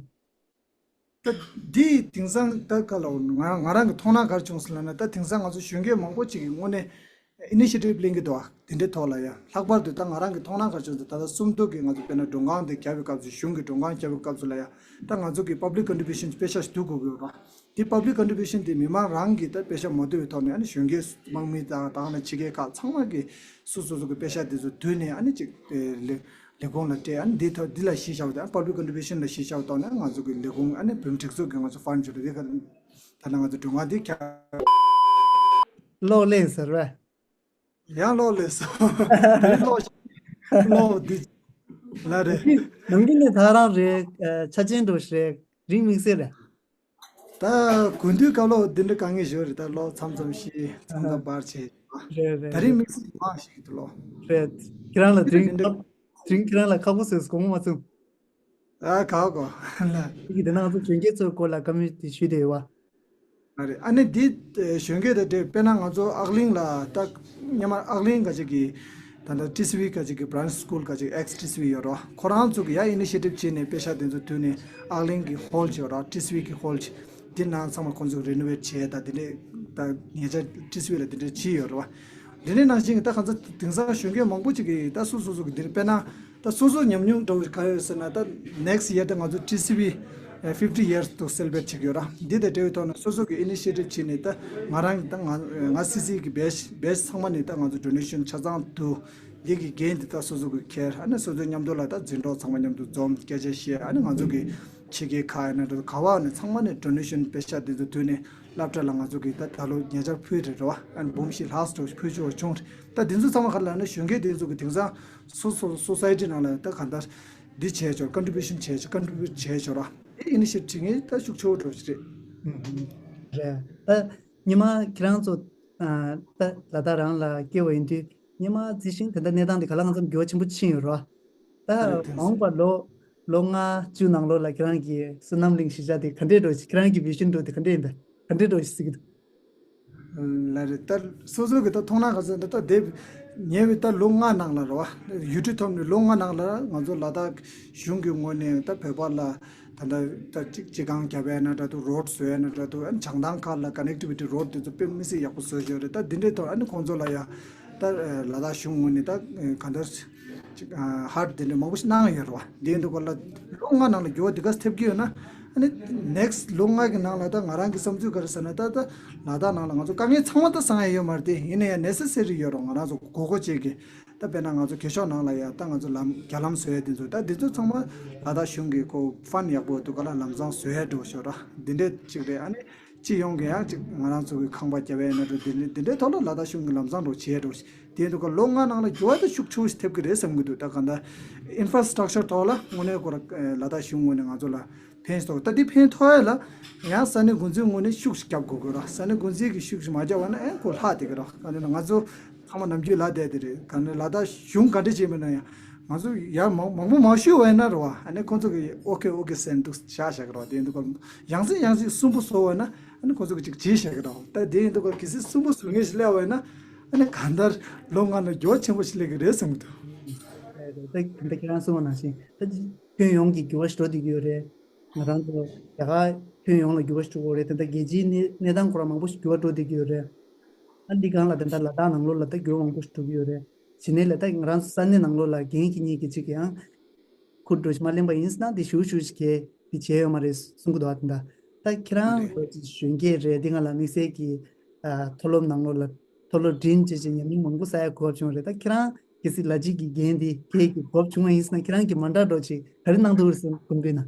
ད་འདི་དེང་སང་ད་ག་ལ་ང་ང་རང་གི་མཐོང་སྣང་ག་རེ་བྱུང་སོང་ལབ་ན་ད་དེང་སང་ང་ཚོ་གཞོན་སྐྱེས་མང་པོ་ཅིག་གི་དངོས་གནས་initiative ལེན་གི་འདུག་ཨ། དེ་འདྲའི་ཐོག་ལ་ཡང་ལྷག་པར་དུ་ད་ང་རང་གི་མཐོང་སྣང་ག་རེ་བྱུང་སོང་ད་ལྟ་སུམ་མདོ་གི་ང་ཚོ་དཔེར་ན་མགྲོན་ཁང་དེ་བརྒྱབ་པའི་སྐབས་སུ་གཞུང་གི་མགྲོན་ཁང་བརྒྱབ་པའི་སྐབས་སུ་ལ་ཡང་ད་ང་ཚོ་གི་public contribution དཔེ་ཤ་ཞིག་བསྡུ་དགོས་ཀྱི་ཡོད་རེད། དེ་public contribution དེ་མི་མང་རང་གིས་ད་དཔེ་ཤ་མ་བསྡུ་བའི་ཐོག་ནས་ཨ་ནི་གཞོན་སྐྱེས་དམག་མི་དང་ད་ནི་ཕྱི་རྒྱལ་ཁག་ཚང་མ་གིས་སོ་སོ་སོ་གི་དཔེ་ཤ་དེ་ཚོ་བསྡུས་ནས་ཨ་ནི་ཅིག་ལས་ལས་ཁུངས་ལ་སྤྲད། ཨ་ནི་འདི་ཐོག་འདི་ལ་གཞི་བཞག་པ་དང་public contribution ལ་གཞི་བཞག་པ་དང་ནི་ང་ཚོ་གི་ལས་ཁུངས་ཨ་ནི་བུམ་སྒྲིག་འཛུགས་ཀྱི་ང་ཚོ་fund བྱོས་རེད། དེ་ག་ད་ནི་ང་ཚོ་མགྲོན་ཁང་འདི་ཁྱ་གློག་ལས་ཟེར་བས། ཡང་གློག་ལས་སོ། དེ་གློག་གློག་འདི་ལ་རེད། ནམ་རྒྱུན་ནས་ད་རང་རེད། ཆ་ཆེན་འགྲོ་ཞིག་རེད། རིང་མིག་སེར་རེད། ད་དགུན་དུས་སྐབས་ལ་འདི་འདྲ་དཀའ་ངལ་ཞིག་རེད། ད་གློག་མཚམས་མཚམས་ཤི་མཚམས་མཚམས་འབར་བྱས། རེད་རེད་ད་རེས་རེད་དམིགས་བསལ་མང་ཞིག་འདུག་ལོ། རེད། ཁྱེད་རང་ལ་དེ་འདྲ་དེ་རིང་དེ་འདྲ་སྐབས་དེ་རིང་ཁྱེད་རང་ལ་ཁག་པོ་བཟོས་སོང་། དགོངས་པ་མ་ཚོམས། ཨ་ག་གོ་ལ། དེ་གི་དེ་ན་ང་ཚོ་གཞོན་སྐྱེས་ཚོའི་སྐོར་ལ་བཀའ་མོལ་དེ་ཞུས་བསྡད་ཡོད་པ། ཨ་རེད། ཨ་ནི་འདི་གཞོན་སྐྱེས་དེ་འདྲས་དཔེར་ན་ང་ཚོ་ཨག་གླིང་ལ་ད་སྔོན་མ་ཨག་གླིང་ག་ཅིག་གི་ད་ལྟ་ཊི་སི་ཝི་ག་ཅིག་གི་Branch School ག་ཅིག Ex ཊི་སི་ཝི་ཡོད་རོ། ཁོ་རང་ཚོ་གི་ཡ་ཨི་ནི་ཤི་ཊིབ་བྱས་ནས་པེ་ཤ་དེ་ཚོ་བཏོན་ནས་ཨག་གླིང་གི་ཧོལ་ཅིག་ཡོད་རོ། ཊི་སི་ཝི་གི་ཧོལ་ཅིག་འདི་ནང་ཚང་མ་ཁོང་ཚོ་རི་ནོ་ཝེ་ཊི་བྱས། ད་དེ་འདྲས་ད་ཉེ་ཆར་ཊི་སི་ཝི་ལ་དེ་འདྲས་བྱས་ཡོད་རོ། འདི་འདྲས་ནང་བཞིན་གི་ད་གང་ཚ་དེང་སང་གཞོན་སྐྱེས་མང་པོ་ཅིག་གི་ད་སོ་སོ་སོ་གི་འདི་རེད། དཔེར་ན་ད་སོ་སོ་ཉམས་མྱོང་འདྲ་བོ་ག་ཡོད་ཟེར་ན། ད་ནེག་སི་ཡར་ད་ང་ཚོ་ཊི་སི་ཝི་ཕིབ་ཊི་ཡར་དུ་སེ་ལེ་བྷ་རེ་ཊི་བྱེད་ཀྱི་ཡོད་ར། འདི་དང་འབྲེལ་བའི་ཐོག་ནས་སོ་སོ་གི་ཨི་ནི་ཤི་ཊིབ་བྱས་ནས་ད་ང་རང་གི་ད་ང་ང་སི་སི་གི་བེ་ཆ་བེ་ཆ་ཚང་མ་ནས་ད་ང་ཚོ་ཌོ་ནེ་ཤན་ཆ་ཚང་བསྡུ། འདི་གི་འགན་དེ་ད་སོ་སོ་གི་འཁྱེར། ཨ་ནི་སོ་སོའི་མཉམ་དུ་ལ་ད་འཛིན་གྲོགས་ཚང་མ་མཉམ་དུ་འཛོམས། སྐད་ཆ་བཤད། ཨ་ནི་ང་ཚོ་གི་ཕྱི་རྒྱལ་ཁག་ཡིན་ན་འགྲོ་ག་བ་ནས་ཚང་མ་ནས་ཌོ་ནེ་ཤན་པེ་ཤ་དེ་ཚོ་བསྡུས་ནས་སློབ་གྲྭ་ལ་ང་ཚོ་གི་ད་ད་ལོ་ཉེ་ཆར་ཕུལ་རེད་རེད་བ། ཨ་ནི་འབུམ་བཞི་ལྷག་ཙམ་ཕུལ་ཆོག་བྱུང་རེད། ད་དེ་ཚོ་ཚང་མ་ག་ལ་ནི་གཞོན་སྐྱེས་དེ་ཚོ་གི་དེང་སང་སོ་སོ་སོ་སའི་ཊི་ནང་ལ་ད་ག་འདྲ་འདི་བྱས་ཆོག་ཀོན་ཊི་བིའུ་ཤན་བྱས་ཆོག་ཀོན་ཊི་བིའུ་བྱས་ཆོག་ར། དེ་ཨི་ནི་ཤི་ཊིབ་བྱེད་མཁན་ད་ཤུགས་ཆེ་བོ་འགྲོ་གི་རེད། ཨུམ། རེད། ད་སྔོན་མ་ཁྱེད་རང་ཚོ་ཨ་ད་ལ་དྭགས་རང་ལ་སྐྱེས་པ་ཡིན་དུས་སྔོན་མ་རྩི་ཤིང་དེ་འདྲ་གནས་སྟངས་དེ་ག་ལ་གང་འཚམ་འགྱུར་བ་ཆེན་པོ་ཕྱིན་ཡོད་རེད་བ། ད་རེད་དེ། མ་འོངས་པ་ལོ་ལོ་ལྔ་བཅུ་ནང་ལོགས་ལ་ཁྱེད་རང་གི་བསོད་ནམས་གླིང་གཞིས་ཆགས་དེ་ག་འདྲས་འགྲོ་ཞིག་ཁྱེད་རང་གི་བི་ཤན་འགྲོ་དེ་ག་འདྲས་ཡིན་པས། ག་འདྲས་འགྲོ་ཞིག་གཟིགས་ཀྱི་འདུག་ལ་རེད། ད་སོ་སོ་གི་ད་མཐོང་སྣང་ག་ཚོད་འདི་ད་དེབ་ཉེ་བའི་ད་ལོ་ལྔ་ནང་ལ་རེད་བ། ཡུལ་གྲུ་ཐོབ་ནས་ལོ་ལྔ་ནང་ལ་ང་ཚོ་ལ་དྭགས་གཞུང་གི་ངོས་ནས་ད་བོད་པ་ལ་ད་ད་ད་ཅིག་སྤྱི་ཁང་བརྒྱབ་ཡ་ན་འདྲ་འདུག་རོ་ཌི་བཟོ་ཡ་ན་འདྲ་འདུག་ཨ་ནི་བྱང་ཐང་ཁག་ལ་ཀ་ནེག་ཊི་བི་ཊི་རོ་ཌི་དེ་ཚོ་དཔེ་མི་སྲིད་ཡག་པོ་བཟོས་ཡོད་རེད། ད་འདི་འདྲའི་ཐོག་ཨ་ནི་ཁོང་ཚོ་ལ་ཡ་ད་ལ་དྭགས་གཞུང་ངོས་ནས་ད་ག་འདྲ་ཅིག་ཧར་དེ་འདྲ་མང་པོ་ཞིག་གནང་ཡོད་རེད་བ། འདི་ཡིན་དུས་སྐོར་ལ་ལོ་ལྔ་ནང་ལ་འགྱུར་བ་འདི་ག་ཐེབས་ཀྱི་ཡོད་ན། ཨ་ནི་ནེག་སི་ལོ་ལྔ་གི་ནང་ལ་ད་ང་རང་གི་བསམ་ཚུལ་ག་རེ་ཟེར་ན། ད་ད་ལ་དྭགས་ནང་ལ་ང་ཚོ་དཀའ་ངལ་ཚང་མ་ད་སངས་ཡ་ཡོད་མ་རེད་དེ། ཡིན་ན་ཡང་ནེ་སེ་སེ་རི་ཡོད་རེད། ང་རང་ཚོ་དགོས་མཁོ་ཅན་གྱི་ད་དཔེར་ན་ང་ཚོ་རྒས་ཤོག་ནང་ལ་ཡ་ད་ང་ཚོ་ལམ་རྒྱ་ལམ་བཟོ་ཡ་འདི་ཚོ་ད་འདི་ཚོ་ཚང་མ་ལ་དྭགས་གཞུང་གི་ཁོ་ཕན་ཡག་པོ་འདུག་ག་ལ་ལམ་སང་བཟོ་ཡ་འགྲོ་ཤོག་ར། འདི་འདྲས་ཅིག་རེད། ཨ་ནི། སྤྱི་ཡོངས་ཀྱི་ཡང་ཅིག་ང་རང་ཚོ་གི་ཁང་པ་རྒྱབ་ཡས་ན་འགྲོ། འདི་འདྲའི་འདི་འདྲའི་ཐོག་ལ་ལ་དྭགས་གཞུང་གི་ལམ་སང་འགྲོ་བྱས་འགྲོ་དེ་འདུག་ག་ལོ་ལྔ་ནང་ལ་འགྱུར་བ་ད་ཤུགས་ཆེ་བོ་ཞིག་ཐེབས་ཀྱི་རེད་བསམ་གྱི་འདུག་ད་ག་འདྲ་ཨིན་ཕ་ར་སི་ཊག་ཅར་ཐོག་ལ་དངོས་གནས་ཁོ་ར་ལ་དྭགས་གཞུང་ངོས་ནས་ང་ཚོ་ལ་ཕན་ཐོགས། ད་འདི་ཕན་ཐོགས་ཡས་ལ་ཡང་ས་གནས་འགོ་འཛིན་ངོས་ནས་ཤུགས་ཤིག་རྒྱབ་དགོས་ཀྱི་ར། ས་གནས་འགོ་འཛིན་གྱིས་ཤུགས་ཤིག་མ་རྒྱབ་པ་ན་ཨེ་ཁོ་ལྷག་བསྡད་ཀྱི་ར། ག་འདྲ་ན་ང་ཚོ་ཚང་མ་ནམ་རྒྱུན་ལབ་བསྡད་དེ་རེད། ག་ནས་ལ་དྭགས་གཞུང་ག་འདྲ་བྱས་མིན་ན་ཡང་ང་ཚོ་ཡར་མང་མང་པོ་མ་ཞུས་པ་ཡིན་ན་རེད་བ། ཨ་ནི་ཁོང་ཚོ་གིས་ཨོ་ཁེ་ཨོ་ཁེ་ཟེར་འདུག་བཞག་བཞག་གི་རེད་བ། དེ་འདུག་ག་ཡང་སེ་ཡང་སེ་གསོན་པོ་བཟོ་བ་ན་ཨ་ནི་ཁོང་ཚོ་གིས་ཅིག་བྱས་བཞག་གི་རེད་བ། ད་དེ་ཡིན་དུས་ག་གལ་སྲིད་གསོན་པོ་བཟོ་མཁན་ཞིག་སླེབས་པ་ཡིན་ན་ཨ་ནི་གང་ལྟར་ལོ་ལྔ་ནང་འགྱུར་བ་ཆེན་པོ་ཞིག་སླེབས་ཀྱི་རེད་བསམ་གྱི་འདུག་ད་ད་ཁྱེད་རང་གསུངས་པ་ནང་བཞིན་ད་ཁྱོན་ཡོངས་ཀྱི་འགྱུར་བ་ཞིག་འགྲོ་བསྡད་ཀྱི་ཡོད་རེད། ང་རང་ཚོ་རྒྱ་གར་ཁྱོན་ཡོངས་ལ་འགྱུར་བ་ཞིག་འགྲོ་གི་རེད། ད་ལྟ་རྒྱལ་སྤྱིའི་གནས་གནས་སྟངས་ཁོ་རང་མང་པོ་ཞིག་འགྱུར་བ་འགྲོ་བསྡད་ཀྱི་ཡོད་རེད། ཨ་འདི་སྒང་ལ་ད་ལྟ་ལ་དྭགས་ནང་ལོགས་ལ་ད་འགྱུར་བ་མང་པོ་ཞིག་འགྲོ་གི་ཡོད་རེད། གཞི་ནས་ལ་ད་ང་རང་ཚོ་ས་གནས་ནང་ལོགས་ལ་འགན་འཁྱེར་མཁན་གྱི་ཅིག་ཡང་ཁུར་འགྲོ་ཞིག་མ་ལེན་པ་ཡིན་ན་འདི་ཞུ་ཞུ་ཞིག་གས་འདི་བྱས་ཡོད་མ་རེད་གསུང་གི་འདུག་ཨ་ད་ད་ཁྱེད་རང་ལོ་ཅིག་གཞོན་སྐྱེས་རེད། འདི་སྒང་ལ་དམིགས་བསལ་གྱི་ཨ་མཐོ་སློབ་ནང་ལོགས་ལ་མཐོ་སློབ་འགྲིམས་བྱས་བྱས་ཉམས་མྱོང་མང་པོ་བསགས་ཡ་གོ་སྐབས་བྱུང་བ་རེད། ད་ཁྱེད་རང་གལ་སྲིད་ལ་གཅིག་གི་འགན་འདི་ཁྱེད་ཀྱི་གོ་སྐབས་བྱུང་བ་ཡིན་ན་ཁྱེད་རང་གིས་མ་འདྲ་འགྲོ་ཅིག་ག་རེ་གནང་འདུག་ཟེར་དགོངས་པ་ན།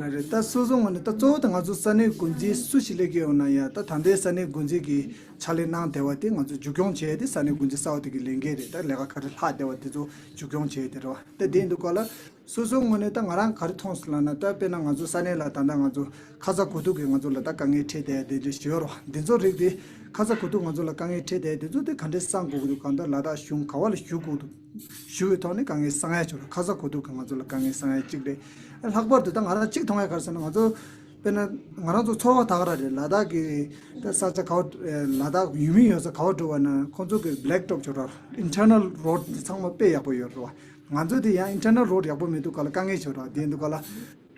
ལགས་རེད། ད་སོ་སོ་ངོས་ནས་ད་གཙོ་བོ་ད་ང་ཚོ་ས་གནས་འགོ་འཛིན་སུ་ཞིག་སླེབས་ཀྱི་ཡོད་ན་ཡང་ད་ད་ལྟའི་ས་གནས་འགོ་འཛིན་གྱི་ཕྱག་ལས་གནང་བསྡད་པ་དེ་ང་ཚོ་མཇུག་སྐྱོང་བྱས་ཏེ་ས་གནས་འགོ་འཛིན་གསར་པ་དེ་གི་ལས་འགན་རེད། ད་ལས་ཀ་ག་རེ་ལྷག་བསྡད་པ་དེ་ཚོ་མཇུག་སྐྱོང་བྱས་ཏེ་རེད་བ། ད་དེ་ཡིན་དུས་སྐབས་ལ་སོ་སོ་ངོས་ནས་ད་ང་རང་ག་རེ་མཐོང་སོང་ལབ་ན། ད་དཔེར་ན་ང་ཚོ་ས་གནས་ལ་ད་ལྟ་ང་ཚོ་ཁ་ཚ་དགོས་གཏུགས་ཀྱི་ང་ཚོ་ལ་ད་དཀའ་ངལ་འཕྲད་བསྡད་དེ་འདྲ་ཞིག་ཡོད་རེད་བ། འདི་ཚོ་རིགས་དེ་ཁ་ཚ་དགོས་གཏུགས་ང་ཚོ་ལ་དཀའ་ངལ་འཕྲད་བསྡད་དེ་ཚོ་དེ་ག་འདྲས་སེལ་དགོས་ཀྱི་འདུག་གང་ལྟར་ལ་དྭགས་གཞུང་ག་བ་ལ་ཞུ་དགོས་འདུག་ཞུ་བའི་ཐོག་ནས་དཀའ་ངལ་སེལ་ཡ་ཆོག་ར། ཁ་ཚ་དགོས་གཏུགས་ཀྱི་ང་ཚོ་ལ་དཀའ་ངལ་སེལ་ཡ་གཅིག་རེད། ལྷག་པར་དུ་ད་ང་རང་གཅིག་མཐོང་ཡ་ག་རེ་ཟེར་ན། ང་ཚོ་དཔེར་ན་ང་རང་ཚོ་ཚོར་བ་ད་ག་རང་རེད། ལ་དྭགས་ཀྱི་ད་ས་ཆ་ག་བ་ལ་དྭགས་ཡུལ་མི་ཡོད་ས་ག་བ་འགྲོ་བ་ན་ཁོང་ཚོ་གི་བྷེ་ལེག་ཊོབ་ཆོག་ར། ཨིན་ཊར་ནལ་རོ་ཌི་འདི་ཚང་མ་དཔེ་ཡག་པོ་ཡོད་རེད་བ། ང་ཚོ་དེ་ཡང་ཨིན་ཊར་ནལ་རོ་ཌི་ཡག་པོ་མི་འདུག་ག་ལ་དཀའ་ངལ་ཆོག་ར། དེ་འདུག་ག་ལ་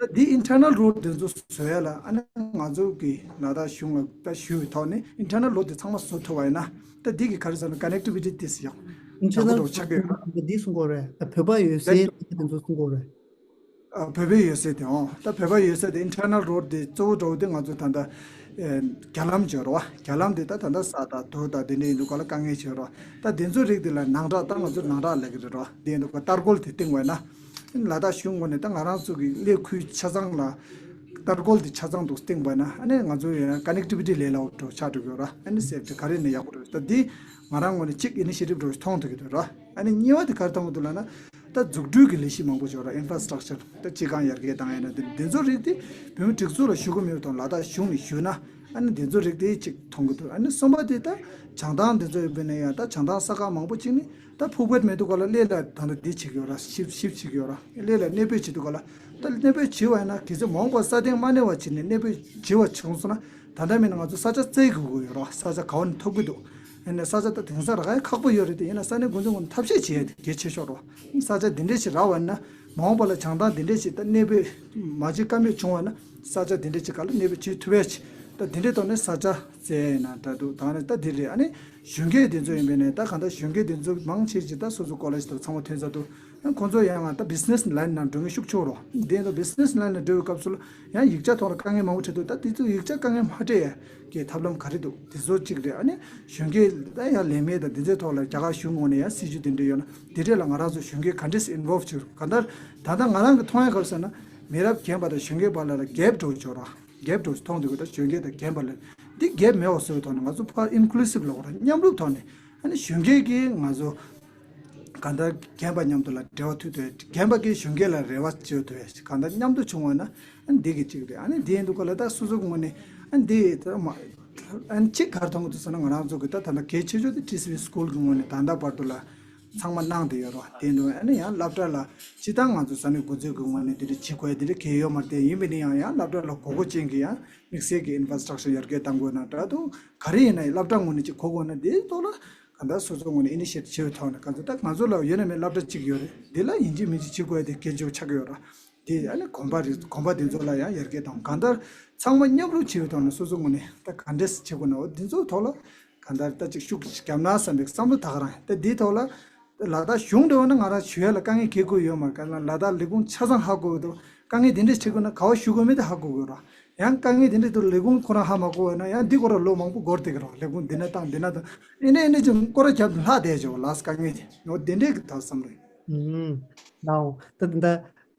ད་འདི་ཨིན་ཊར་ནལ་རོ་ཌི་འདི་ཚོ་བཟོ་ཡ་ལ་ཨ་ནི་ང་ཚོ་གི་ལ་དྭགས་གཞུང་ལ་ད་ཞུ་བའི་ཐོག་ནས་ཨིན་ཊར་ནལ་རོ་ཌི་འདི་ཚང་མ་བཟོ་ཐུབ་པ་ཡིན་ན། ད་འདི་གི་ག་རེ་ཟེར་ན་ཀ་ནེག་ཊི་བི་ཊི་དེ་ཡག་ཡག་པོ་འདྲ་བོ་ཆགས་ཀྱི་ཡོད་ར། འདི་གསུང་གི་རེད། ད་བོད་པ་ཡོད་སའི་ལེགས་དེ་ཚོ་གསུང་གི་རེད། ཨ་བོད་པའི་ཡོད་ས་དེ་འོང་། ད་བོད་པ་ཡོད་ས་དེ་ཨིན་ཊར་ནལ་རོ་ཌི་དེ་གཙོ་བོ་འདྲ་བོ་དེ་ང་ཚོ་ད་ལྟ་ཨེ་རྒྱ་ལམ་ཅིག་ཡོད་རེད་བ། རྒྱ་ལམ་དེ་ད་ད་ལྟ་ས་དང་རྡོ་དང་དེ་འདྲ་ཡིན་དུས་ག་ལ་དཀའ་ངལ་ཅིག་ཡོད་རེད་བ། ད་དེ་ཚོ་རིགས་དེ་ལ་ནང་བྲག་ད་ང་ཚོ་ནང་བྲག་ལབ་ཀྱི་རེད་བ། དེ་ཡིན་དུས་ག་ལྟར་རྒོལ་དེ་བཏིང་བ་ཡིན་ན། ལ་དྭགས་གཞུང་ངོས་ནས་ད་ང་རང་ཚོ་གི་གླེ་ཁུལ་ཆ་ཚང་ལ་ལྟར་རྒོལ་དེ་ཆ་ཚང་དུ་བཏིང་བ་ན་ཨ་ནི་ང་ཚོ་ཡང་ཀ་ནེག་ཊི་བི་ཊི་ལས་སླ་བོ་འདྲ་བོ་ཆགས་འགྲོ་གི་ཡོད་ར། ཨ་ནི་སེབ་ཊི་ག་རེ་ནས་ཡག་པོ་འགྲོ། ད་འདི་ང་རང་ངོས་ནས་གཅིག་ཨི་ནི་ཤི་ཊིབ་འདྲ་བོ་ཞིག་མཐོང་ཐུབ་ཀྱི་འདུག་ར། ཨ་ནི་གཉིས་པ་དེ་ག་རེ་མཐོང་གི་འདུག་ལབ་ན། ད་འཛུགས་སྐྲུན་གྱི་ལས་གཞི་མང་པོ་ཞིག་ཡོད་ར། ཨིན་ཕ་ར་སི་ཊག་ཅར་ད་སྤྱི་ཁང་ཡར་རྒྱས་བཏང་ཡ་ན་དེ་འདི་ཚོ་རིགས་དེ་བོད་མི་སྒྲིག་འཛུགས་ལ་ཞུ་གི་མེད་པ་དང་ལ་དྭགས་གཞུང་ནས་ཞུས་ན། ཨ་ནི་འདི་ཚོ་རིགས་དེ་གཅིག་མཐོང་གི་འདུག་ཨ་ནི་གསུམ་པ་དེ་ད་བྱང་ཐང་འདི་ཚོ་ཡིན་པ་ན་ཡང་ད་བྱང་ཐང་ས་ཁག་མང་པོ་གཅིག་ནི་ད་ཕུག་བེད་མེད་དུས་སྒང་ལ་གླེ་ལ་ད་ལྟ་འདི་བྱེད་ཀྱི་ཡོད་ར། ཤིབ་ཤིབ་བྱེད་ཀྱི་ཡོད་ར། གླེ་ལ་གནས་སྤོས་བྱེད་དུས་སྒང་ལ་ད་གནས་སྤོས་བྱེད་པ་ཡིན་ན་གལ་སྲིད་མ་འོངས་པར་ས་སྟེང་མ་གནས་པ་བྱས་ནས་གནས་སྤོས་བྱེད་པ་བྱུང་སོང་ན། ད་ལྟ་མིན་ན་ང་ཚོ་ས་ཆ་བཙལ་དགོས་ཀྱི་ཡོད་ར། ས་ཆ་ག་བ་ནས་ཐོབ་ཀྱི་འདུག་ཨ་ནི་ས་ཆ་ད་དེང་སང་རག་ཡ་ཁག་པོ་ཡོད་རེད་དེ། ཡིན་ན་ས་གནས་འགོ་འཛིན་ངོས་ནས་ཐབས་ཤེས་བྱེད་ཡ་དེ་གལ་ཆེ་ཤོས་རེད་བ། ས་ཆ་འདི་འདྲས་ཞིག་རག་པ་ཡིན་ན་མ་འོངས་པ་ལ་བྱང་ཐང་འདི་འདྲས་ཞིག་ད་གནས་སྤོས་མ་བྱེད་ཀ་མེད་བྱུང་བ་ན་ས་ཆ་འདི་འདྲས་ཞིག་ག་ལ་གནས་སྤོས་བྱེད་ཐུབ་ཡ་ཞིག་ད་འདི་འདྲས་ཐོག་ནས་ས་ཆ་བཙལ་ཡ་ཡིན་ན་འདྲ་འདུག་ད་ནི་ད་འདི་རེད། ཨ་ནི་གཞོན་སྐྱེས་འདི་ཚོ་ཡིན་པས་ནས་ད་གང་ལྟར་གཞོན་སྐྱེས་འདི་ཚོ་མང་ཆེ་ཞིག་ད་སོ་སོ་ཀོ་ལེ་ཇི་དང་ཚང་མ་ཐོན་ཚར་འདུག་ཁོང་ཚོ་ཡང་ད་བི་ཛི་ནེ་སི་ལའིན་ནང་འགྲོ་མཁན་ཤུགས་ཆེ་རུ་འགྲོ་བ་དེ་ཡིན་དུས་བི་ཛི་ནེ་སི་ལའིན་ལ་འགྲོ་བའི་སྐབས་སུ་ལ་ཡང་ཡིག་ཆ་ཐོག་ལ་དཀའ་ངལ་མང་པོ་འཕྲད་འདུག་ད་དེ་ཚོ་ཡིག་ཆ་དཀའ་ངལ་མ་འཕྲད་ཡ་གི་ཐབས་ལམ་ག་རེ་འདུག་དེ་ཚོ་གཅིག་རེད། ཨ་ནི་གཞོན་སྐྱེས་ད་ཡང་ལས་མེད་དང་དེ་ཚོའི་ཐོག་ལ་རྒྱ་གར་གཞུང་ངོས་ནས་ཡང་སྲིད་ཇུས་དེ་འདྲ་ཡོད་ན་དེ་འདྲས་ལ་ང་རང་ཚོ་གཞོན་སྐྱེས་ག་འདྲས་ཨིན་ཝོལབ་བྱེད་དགོས། གང་ལྟར་ད་ལྟ་ང་རང་གི་མཐོང་ཡ་སྐབས་ཟེར་ན་མི་རབས་རྒན་པ་དང་གཞོན་སྐྱེས་བར་ལ་ལ་གེབ་འགྲོ་ཆོག་ར། གེབ་འགྲོ་མཐོང་འདུག་ད་གཞོན་སྐྱེས་དང་རྒན་པ་ལ་འདི་གེབ་མེད་པ་བཟོ་བའི་ཐོག་ནས་ང་ཚོ་ཕར་ཨིན་ཁུ་ལུ་སིབ་ལབ་དགོས་ར། མཉམ་རུབ་ཐོག་ནས་ཨ་ནི་གཞོན་སྐྱེས་ཀྱིས་ང་ཚོ་གང་ལྟར་རྒན་པ་མཉམ་དུ་ལ་འབྲེལ་བ་མཐུད་ཐུབ་ཡ། རྒན་པ་གིས་གཞོན་སྐྱེས་ལ་རེ་བ་བཅོལ་ཐུབ་ཡ་ཞིག་གང་ལྟར་མཉམ་དུ་བྱུང་བ་ན་ཨ་ནི་འདི་གི་གཅིག་རེད། ཨ་ནི་འདི་ཡིན་དུས་སྒང་ལ་ད་སོ་སོ་གི་ངོས་ནས་ཨ་ནི་འདི་ད་མ་ཨ་ནི་གཅིག་ག་རེ་མཐོང་གི་འདུག་ཟེར་ན་ང་རང་ཚོ་གི་ད་ད་ལྟ་གལ་ཆེ་ཤོས་དེ་ཊི་སི་ཝི་སི་ཀུལ་གི་ངོས་ནས་ད་ལྟ་བར་དུ་ལ་ཚང་མ་གནང་བསྡད་ཡོད་རེད་བ། དེ་འདུག་ཨ་ནི་ཡང་སློབ་གྲྭ་ལ་སྤྱིར་བཏང་ང་ཚོ་ས་གནས་འགོ་འཛིན་གྱི་ངོས་ནས་དེ་འདྲ་བྱེད་དགོས་ཡ་དེ་འདྲ་གལ་ཡོད་མ་རེད་དེ། ཡིན་པ་ནི་ཡང་ཡང་སློབ་གྲྭ་ལ་དགོས་མཁོ་ཅན་གྱི་ཡང་དམིགས་བསལ་གྱི་ཨིན་ཕྲ་སི་ཊག་ཅར་ཡར་རྒྱས་གཏང་དགོས་ན་འདྲ་འདུག་ག་རེ་ཡིན་ན་ཡང་སློབ་གྲྭ་ངོས་ནས་ཅིག་གོ་དགོས་ན་དེའི་ཐོག་ལ་གང་ལྟར་སོ་སོ་ངོས་ནས་ཨི་ནི་ཤི་ཨེ་ཊིབ་བྱེད་པའི་ཐོག་ནས་གང་ལྟར་ད་ང་ཚོ་ལ་ཡོད་ན་མེད་སློབ་གྲྭ་གཅིག་ཡོད་རེད། འདི་ལ་ཡིན་གཅིག་མིན་གཅིག་བྱེད་དགོས་ཡ་དེ་གལ་ཆེ་བོ་ཆགས་ཀྱི་ཡོད་རེད། དེ་ཨ་ནི་གོམ་པ་རེད། གོམ་པ་དེ་ཚོ་ལ་ཡང་ཡར་རྒྱས་དང་གང་ལྟར་ཚང་མ་མཉམ་རུབ་བྱེད་པའི་ཐོག་ནས་སོ་སོ་ངོས་ནས་ད་ག་འདྲས་བྱེད་དགོས་ན་འོ་དེ་ཚོའི་ཐོག་ལ་གང་ལྟར་ད་ཅིག་ཤུགས་ཅིག་བརྒྱབ་ན་བསམ་པའི་བསམ་བློ་ད་ག་རང་ཡིན། ད་དེའི་ཐོག་ལ་ལ་དྭགས་གཞུང་འདྲ་བོ་ན་ང་རང་ཞུ་ཡ་ལ་དཀའ་ངལ་འཁེལ་དགོས་ཡོད་མ་རེད། ག་ལ་ལ་དྭགས་ལས་ཁུངས་ཆ་ཚང་ཧ་གོ་གི་འདུག་དཀའ་ངལ་དེ་འདྲས་འཕྲད་དགོས་ན་ག་བ་ཞུ་དགོས་མིན་དེ་ཧ་གོ་དགོས་ར། ཡང་དཀའ་ངལ་དེ་འདྲས་འདུག་ལས་ཁུངས་ཁོ་རང་ཧ་མ་གོ་བ་ན་ཡང་འདི་ཁོ་རང་ལོ་མང་པོ་འགོར་བསྡད་ཀྱི་རེད། ལས་ཁུངས་འདི་ན་བཏང་འདི་ན་བཏང་ཨེ་འདྲས་ཨེ་འདྲས་ཀྱི་སྐོར་ར་རྒྱབ་ལྷག་བསྡད་ཅེས་པ་ལགས་དཀའ་ངལ་དེ་འོ་དེ་འདྲས་ཀྱི་ད་བསམ་རེད། ཨུམ། ལའོ། ད་ད་ལྟ་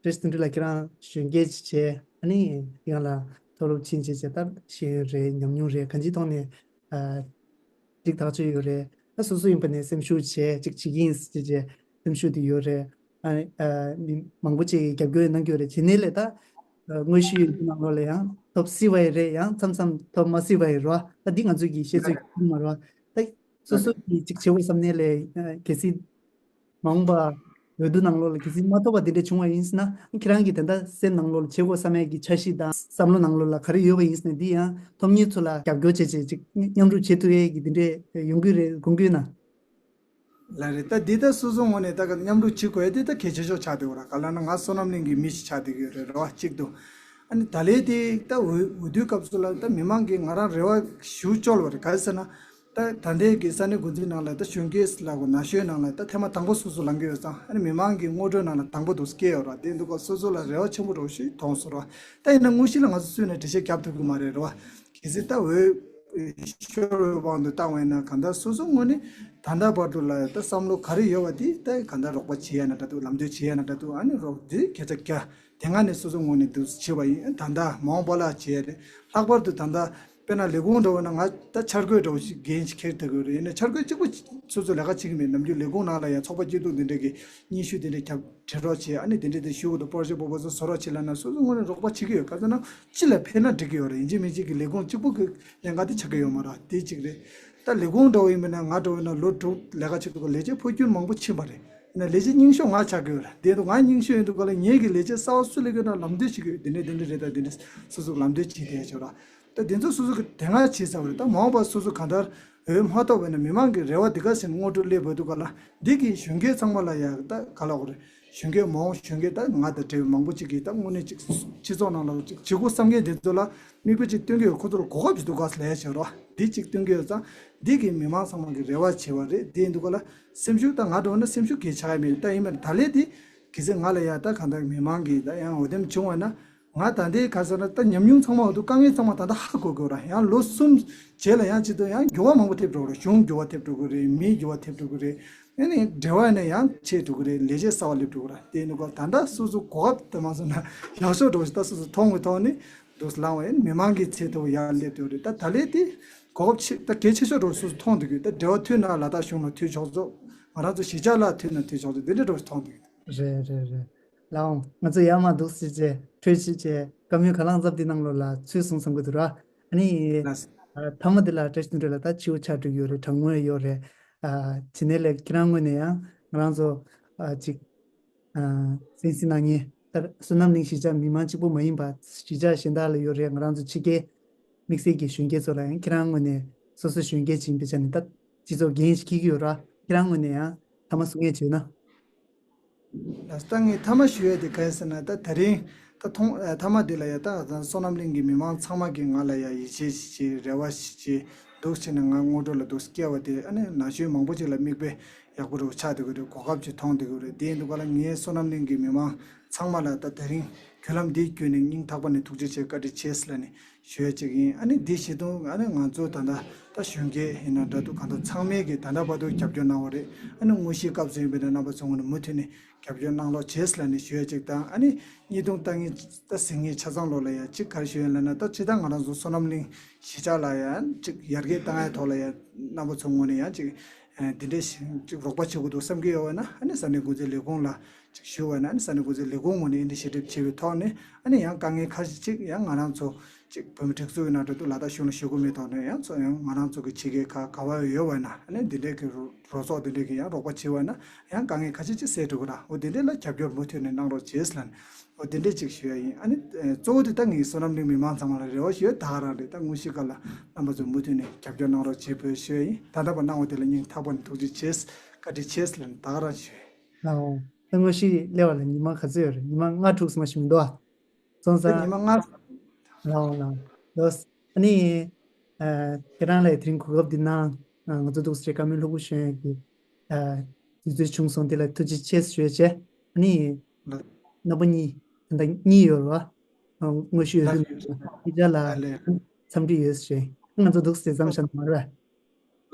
བཀྲ་ཤིས་དོན་གྲུབ་ལགས་ཁྱེད་རང་གཞོན་སྐྱེས་ཅིག་བྱས་ཨ་ནི་ཡང་ལ་མཐོ་སློབ་ཕྱིན་བྱས་བྱས་ད་ཤེས་ཡོན་རེད་ཉམས་མྱོང་རེད་གང་ཅིའི་ཐོག་ནས་ཨ་སྒྲིག་ཐག་ཆོད་ཡོད་རེད། ད་སོ་སོ་ཡིན་པ་ནས་སེམས་ཤུགས་བྱས་ཅིག་བྱེད་ཀྱི་ཡིན་ཟེར་བྱས་སེམས་ཤུགས་དེ་ཡོད་རེད། ཨ་ནི་ཨ་མི་མང་པོ་ཅིག་གིས་རྒྱབ་སྐྱོར་གནང་གི་ཡོད་རེད། དེ་ནས་ལས་ད་ཨ་དངོས་ཤུགས་ཡོད་རྒུ་ནང་ལོགས་ལ་ཡང་ཐོབ་སྲིད་པ་ཡི་རེད། ཡང་མཚམས་མཚམས་ཐོབ་མ་སྲིད་པ་ཡི་རེད་བ། ད་འདི་ང་ཚོ་གི་ཤེས་ཚོད་ཀྱི་མ་རེད་བ། ད་སོ་སོ་གིས་ཅིག་བྱེད་དགོས་བསམ་ནས་ལས་ཨ་གལ་སྲིད་མ་འོངས་པ་འོས་བསྡུ་ནང་ལོགས་ལ་གལ་སྲིད་མ་ཐོབ་པ་དེ་འདྲ་བྱུང་བ་ཡིན་ཟེར་ན་ཁྱེད་རང་གིས་ད་ལྟ་སེམས་ནང་ལོགས་ལ་བྱེད་དགོས་བསམ་ཡས་ཀྱི་འཆར་གཞི་དང་བསམ་བློ་ནང་ལོགས་ལ་ག་རེ་ཡོད་པ་ཡིན་ཟེར་ན་འདི་ཡང་ཐོབ་མཁན་ཚོ་ལ་རྒྱབ་སྐྱོར་བྱེད་བྱེད་ཅིག་མཉམ་རུབ་བྱེད་ཐུབ་ཡས་ཀྱི་དེ་འདྲས་ཡོང་གི་རེད་དགོངས་ཀྱི་ཡོད་ན། ལགས་རེད། ད་འདི་ལྟར་སོ་སོ་ངོས་ནས་ད་ག་མཉམ་རུབ་བྱེད་དགོས་ཡས་དེ་ད་གལ་ཆེ་ཤོས་ཆགས་བསྡད་ཡོད་ར། ག་ལ་ན་ང་བསོད་ནམས་གླིང་གི་མི་ཞིག་ཆགས་བསྡད་ཀྱི་ཡོད་རེད་རེད་བ་གཅིག་ཏུ། ཨ་ནི་ད་ལས་དེ་ད་འོས་འོས་བསྡུའི་སྐབས་སུ་ལ་ད་མི་མང་གིས་ང་རང་རེ་བ་ཞུ་བཅོལ་བ་རེད། ག་རེ་ཟེར་ན། ད་ད་ལྟའི་གི་ས་གནས་འགོ་འཛིན་ནང་ལ་ད་གཞོན་སྐྱེས་ལ་གོ་ན་གཞོན་ནང་ལ་ད་ཐེངས་མ་དང་པོ་སོ་སོ་ལངས་ཀྱི་ཡོད་ཙང་ཨ་ནི་མི་མང་གི་ངོ་སྤྲོད་ནང་ལ་དང་པོ་འདུག་སྐྱེས་ཡོད་ར། དེ་འདུག་ག་སོ་སོ་ལ་རེ་བ་ཆེན་པོ་འདྲ་བོ་ཞིག་མཐོང་སོང་ར། ད་ཡིན་ན་དངོས་གཞི་ལ་ང་ཚོ་སུས་ནས་འགྲེལ་བཤད་རྒྱབ་ཐུབ་ཀྱི་མ་རེད་ར་བ། གལ་སྲིད་ད་འོས་ཤོར་བའི་དབང་དུ་བཏང་བ་ཡིན་ན་གང་ལྟར་སོ་སོ་ངོས་ནས་ད་ལྟ་བར་དུ་ལ་ད་བསམ་བློ་ག་རེ་ཡོད་པ་དེ་ད་གང་ལྟར་རོགས་པ་བྱེད་ཡ་ན་འདྲ་འདུག་ལམ་སྟོན་བྱེད་ཡ་ན་འདྲ་འདུག་ཨ་ནི་རོགས་དེ་སྐད་ཆ་རྒྱག་དེ་སྔ་ནས་སོ་སོ་ངོས་ནས་འདུག་བྱེད་པ་ཡིན། ད་ལྟ་མ་འོངས་པ་ལ་བྱེད་ཡ་རེད། ལྷག་པར་དུ་ད་ལྟ་དཔེར་ན་ལས་ཁུངས་འདྲ་བོ་ན་ང་ད་འཆར་འགོད་འདྲ་བོ་ཞིག་འགན་ཞིག་འཁྱེར་ཐུབ་ཀྱི་རེད། ཡིན་ན་འཆར་འགོད་གཅིག་པུ་སོ་སོ་ལས་ཀ་བྱེད་ཀྱི་མེད། ནམ་རྒྱུན་ལས་ཁུངས་ནང་ལ་ཡང་ཚོགས་པ་སྐྱིད་སྡུག་འདི་འདྲ་གི་སྙན་ཞུ་འདི་འདྲ་རྒྱབ་དྲི་རོགས་བྱེད། ཨ་ནི་འདི་འདྲ་དེ་ཞུ་དགོས་འདུག་པོ་རོ་ཇེག་པོ་པོ་ཚོ་བཟོ་རོགས་བྱེད་ལབ་ན་སོ་སོ་ངོས་ནས་རོགས་པ་བྱེད་ཀྱི་ཡོད། ག་ཚོད་ན་སྤྱི་ལ་ཕན་ན་འགྲིག་གི་ཡོད་རེད། ཡིན་གཅིག་མིན་གཅིག་གི་ལས་ཁུངས་གཅིག་པུ་གི་ལས་ཀ་དེ་ཆགས་ཀྱི་ཡོད་མ་རེད། དེ་གཅིག་རེད། ད་ལས་ཁུངས་འདྲ་བོ་ཡིན་པ་ན་ང་འདྲ་བོ་ཡིན་ན་ལོ་དྲུག་ལས་ཀ་བྱེད་དུས་ལས་བྱེད་འཕོ་འགྱུར་མང་པོ་ཕྱིན་པ་རེད། ཡིན་ན་ལས་བྱེད་རྙིང་ཤོས་ང་ཆགས་ཀྱི་ཡོད་རེད། དེ་དུས་ང་རྙིང་ཤོས་ཡིན་དུས་ག་ལ་ངེད་ཀྱི་ལས་བྱེད་གསར་པ་སུ་སླེབས་ཀྱི་ཡོད་ན་ལམ་སྟོན་བྱེད་ཀྱི་ཡོད། དེ་འདྲས་དེ་འདྲས་རེད། ད་དེ་འདྲས་སོ་སོ་ལམ་སྟོན་བྱེད་བསྡད་ཡ་ཆོག་ར། ད་དེ་ཚོ་སོ་སོ་གི་དེ་སྔ་བྱས་ཚར་བ་རེད། ད་མ་འོངས་པ་སོ་སོ་གང་ལྟར་འོས་མ་ཐོབ་པ་ཡིན་ན་མི་མང་གི་རེ་བ་འདི་ག་ཟེར་ནས་སྔོན་འགྲོ་སླེབས་ཡོད་དུས་ག་ལ་འདི་གི་གཞོན་སྐྱེས་ཚང་མ་ལ་ཡ་ད་ག་ལ་འོ་རེད། གཞོན་སྐྱེས་མ་འོངས་གཞོན་སྐྱེས་ད་ང་དང་འབྲེལ་བའི་མང་པོ་ཅིག་གིས་ད་དངོས་གནས་ཅིག་སྤྱི་ཚོགས་ནང་ལ་ཅིག་བྱེད་དགོས་བསམ་མཁན་དེ་ཚོ་ལ་མིག་དཔེ་ཅིག་སྟོན་གྱི་ཡོད། ཁོ་ཚོ་ལ་གོ་སྐབས་ཅིག་འདུག་ག་ཟེར་ལས་བྱེད་རོགས་འདི་ཅིག་སྟོན་གྱི་ཡོད་ཙང་འདི་གི་མི་མང་ཚང་མ་གི་རེ་བ་བྱེད་པ་རེད། དེ་འདུག་ག་ལ་སེམས་ཤུགས་ད་ང་འདྲ་བོ་ན་སེམས་ཤུགས་གི་ཆག་ཡ་མེད། ད་ཡིན་མིན་ད་ལས་དེ་གལ་སྲིད་ང་ལ་ཡ་ད་གང་ལྟར་མི་མང་གི་ད་ཡང་འོས་འདེམས་བྱུང་བ་ན་ང་ད་ལྟའི་ག་ཟེར་ན་ད་ཉམས་མྱོང་ཚང་མ་འོ་འདུག་དཀའ་ངལ་ཚང་མ་ད་ལྟ་ཧ་གོ་དགོས་ར། ཡང་ལོ་གསུམ་རྗེས་ལ་ཡང་ཅི་ཏུ་ཡང་འགྱུར་བ་མང་པོ་ཐེབས་འགྲོ་གི་རེད། གཞུང་འགྱུར་བ་ཐེབས་འགྲོ་གི་རེད། མིའི་འགྱུར་བ་ཐེབས་འགྲོ་གི་རེད། ཨ་ནི་འབྲེལ་བ་ནས་ཡང་ཆད་འགྲོ་གི་རེད། ལས་བྱེད་གསར་པ་སླེབས་འགྲོ་གི་རེད། དེ་ནི་གོ་ད་ལྟ་སོ་སོ་གོ་སྐབས་དེ་མ་སོང་ན་ཡག་ཤོས་འགྲོ་ཞིག་ད་སོ་སོ་མཐོང་གི་ཐོག་ནས་འདུག་སེ་ལངས་བ་ཡིན། མི་མང་གི་ཚད་མཐོ་བོ་ཡར་སླེབས་འགྲོ་གི་རེད། ད་ད་ལས་དེ་གོ་སྐབས་ཆེ་ད་གལ་ཆེ་ཤོས་འགྲོ་སོ་སོ་མཐོང་འདུག་གི་ད་འབྲེལ་བ་མཐུད་ན་ལ་དྭགས་གཞུང་ལ་མཐུད་ཆོག་ཚོ་ང་རང་ཚོ་གཞིས་ཆགས་ལ་མཐུད་ན་མཐུད་ཆོག་ཚོ་དེ་འདྲ་འགྲོ་སོ་མཐོང་འདུག་གི། རེད་རེད་རེད། ལའོ་ང་ཚོ་ཡར་མར་འདུག་སེ་བྱས་འཕྲོས་ཤིག་བྱས་བཀའ་མོལ་ག་ལང་ཚབ་འདི་ནང་ལོགས་ལ་ཚུད་སོང་བསམ་གི་འདུག་ར། ཨ་ནི་ལགས་སོ། ཨ། མཐའ་མ་འདི་ལ་བཀྲ་ཤིས་དོན་གྲུབ་ལགས། ད་ཕྱི་པོ་ཆར་འགྲིག་ཡོད་རེད། གྲང་མོ་ཡོད་རེད། ཨ། དེ་ནས་ལས་ཁྱེད་རང་ངོས་ནས་ཡང་ང་རང་ཚོ། ཨ། ཅིག་ཨ། གསན་གཟིགས་གནང་མཁན་ད་བསོད་ནམས་གླིང་གཞིས་ཆགས་མི་མང་གཅིག་པོ་མ་ཡིན་པ་གཞིས་ཆགས་གཞན་དག་ལ་ཡོད་རེད། ང་རང་ཚོ་ཕྱི་རྒྱལ་དམིགས་བསལ་གྱི་གཞོན་སྐྱེས་ཚོ་ལ་ཡང་ཁྱེད་རང་ངོས་ནས་སོ་སོ་གཞོན་སྐྱེས་ཅིག་ཡིན་པའི་ཆ་ནས་ད་སྤྱི་ཚོགས་འགན་ཞིག་འཁྱེར་གྱི་ཡོད་ར། ཁྱེད་རང་ངོས་ནས་ཡང་མཐའ་མ་གསུང་ཡས་བྱས་ན། ལགས། ད་ངས་མཐའ་མ་ཞུ་ཡས་དེ་ག་རེ་ཟེར་ན། ད་དེ་རིང་ད་ཐོང་ཨ། མཐའ་མ་དེ་ལ་ཡ་ད་བསོད་ནམས་གླིང་གི་མི་མང་ཚང་མ་གིས་ང་ལ་ཡ་ཡིད་ཆེས་ཤིག་བྱེད། རེ་བ་ཞིག་བྱེད་འདུག་བྱས་ནས་ང་སྔོན་འགྲོ་ལ་འདུག་སྐྱེལ་བ་དེ་ཨ་ནི་ན་གཞོན་མང་པོ་ཅིག་ལ་མིག་དཔེ་ཡག་པོ་རུ་ཆགས་བསྡད་ཀྱི་རེད། གོ་སྐབས་ཅིག་མཐོང་བསྡད་ཀྱི་རེད། དེ་ཡིན་དུས་ག་ལ་ངས་བསོད་ནམས་གླིང་གི་མི་མང་ཚང་མ་ལ་ད་དེ་རིང་བརྒྱུད་ལམ་འདི་བརྒྱུད་ནས་སྙིང་ཐག་པ་ནས་ཐུགས་རྗེ་ཆེ་བཀའ་དྲིན་ཆེ་ལབ་ནས་ཞུ་ཡ་ཅིག་ཡིན། ཨ་ནི་འདི་བྱེད་དུས་ཨ་ནི་ང་ཚོ་ད་ལྟ་ད་གཞོན་སྐྱེས་ཡིན་ན་འདྲ་འདུག་གང་ལྟར་ཚང་མས་ཀྱི་ད་ལྟ་བར་དུ་རྒྱབ་སྐྱོར་གནང་བ་རེད། ཨ་ནི་དངོས་གཞིའི་སྐབས་སུ་ཡིན་པ་ཡིན་ན་རྣམ་པ་ཚོ་ངོས་ནས་མུ་མཐུད་ནས་རྒྱབ་སྐྱོར་གནང་རོགས་བྱེད་ལབ་ནས་ཞུ་ཡ་ཅིག་དང་། ཨ་ནི་ཉིས་སྟོང་ཉི་ཤུ་ད་ཟིང་ངེ་ཆ་ཚང་ལོ་ལ་ཡ་ཅིག་ག་རེ་ཞུ་ཡ་ལབ་ན། ད་ཅི་ད་ང་རང་ཚོ་བསོད་ནམས་གླིང་གཞིས་ཆགས་ལ་ཡ་ཅིག་ཡར་རྒྱས་བཏང་ཡ་ཐོག་ལ་ཡ་རྣམ་པ་ཚོ་ངོས་ནས་ཡ་ཅིག་ཨ། འདི་འདྲས་ཅིག་རོགས་པ་བྱེད་དགོས་འདུག་བསམ་གྱི་ཡོད་པ་ན། ཨ་ནི་ས་གནས་འགོ་འཛིན་ལས་ཁུངས་ལ་ཅིག་ཞུ་བ་ན། ཨ་ནི་ས་གནས་འགོ་འཛིན་ལས་ཁུངས་ངོས་ནས་འདི་ཞིབ་འཇུག་བྱས་པའི་ཐོག་ནས། ཨ་ནི་ཡང་དཀའ་ངལ་ཁ་ཤས་ཅིག་ཡང་ང་རང་ཚོ་ཅིག་བོད་མི་སྒྲིག་འཛུགས་ཡིན་ན་འདྲ་འདུག་ལ་དྭགས་གཞུང་ལ་ཞུ་དགོས་མེད་ཐོག་ནས་ཡང་ཚོ་ཡང་ང་རང་ཚོ་གི་ཕྱི་རྒྱལ་ཁག་ག་བ་ཡོད་པ་ན། ཨ་ནི་འདི་འདྲས་ཀྱི་རོ་རོགས་ཚོགས་འདི་འདྲས་ཀྱི་ཡང་རོགས་པ་བྱས་པ་ན་ཡང་དཀའ་ངལ་ཁ་ཤས་ཅིག་སེལ་འགྲོ་གི་ར། འོ་འདི་འདྲས་ལ་རྒྱབ་སྐྱོར་མུ་མཐུད་ནས་གནང་རོགས་བྱེད་ལབ་ནས། འོ་དེ་འདྲས་ཅིག་ཞུ་ཡ་ཡིན། ཨ་ནི་ཨ། གཙོ་བོ་དེ་ད་ངའི་བསོད་ནམས་གླིང་མི་མང་ཚང་མ་ལ་རེ་བ་ཞུ་ཡ་ད་ག་རང་རེད། ད་དངོས་གཞིའི་སྐབས་ལ་རྣམ་པ་ཚོ་མུ་མཐུད་ནས་རྒྱབ་སྐྱོར་གནང་རོགས་བྱེད་དགོས་ཞུ་ཡ་ཡིན། ད་ལྟ་བར་གནང་བ་དེ་ལ་སྙིང་ཐག་པ་ནས་ཐུགས་རྗེ་ཆེ། བཀའ་དྲིན་ཆེ་ལབ་ནས་ད་ག་རང་ཞུ་ཡ་ཡིན། ལགས་འོང་། ད་དངོས་གཞི་སླེབས་པ་ལ་ཉི་མ་ག་ཚོད་ཡོད་རེད། ཉི་མ་ལྔ་དྲུག་ཙམ་ཞིག་མི་འདུག་ཨ། སོང་ད་ཙང་། ཉི་མ་ལྔ། ལགས་འོང་། ལགས་འོང་། ལགས། ཨ་ནི་ཨ། ཁྱེད་རང་ལ་དེ་རིང་གོ་སྐབས་འདི་གནང་། ང་ཚོ་འདུག་སེ་བཀའ་མོལ་ལྷུག་པོ་ཞུ་ཡ་གི་ཨ། དུས་ཚོད་བྱུང་སོང་། དེ་ལ་ཐུགས་རྗེ་ཆེ་ཞུ་ཡ་བྱས། ཨ་ནི་ལགས། རྣམ་པ་གཉིས་ད་ལྟ་གཉིས་ཡོད་རེད་བ། ཨ། དངོས་ཞུ་ཡོད་ལགས། དུས་ལ་ཨ་ལས། འཚམས་འདྲི་ཡོད་ཞུ། ང་ཚོ་འདུག་སེ་མཚམས་བཞག་མ་རེད་བ།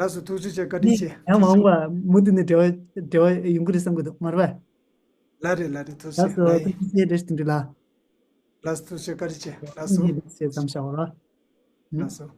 ལགས་སོ། ཐུགས་རྗེ་ཆེ། བཀའ་དྲིན་ནི་ཆེ། ཡང་མ་འོངས་པ་མུ་མཐུད་ནས་འབྲེལ་བ་འབྲེལ་བ་ཡོང་གི་རེད་བསམ་གི་འདུག་མ་རེད་བ། ལགས་རེད། ལགས་རེད། ཐུགས་རྗེ་ཆེ། ལགས་སོ། ལགས་ཡིན། ཐུགས་རྗེ་ཆེ། བཀྲ་ཤིས་བདེ་ལེགས། ལགས་སོ། ཐུགས་རྗེ་ཆེ། བཀའ་དྲིན་ཆེ། ལགས་སོ། ཐུགས་རྗེ་ཆེ། མཚམས་བཞག་རོགས། ལགས་སོ།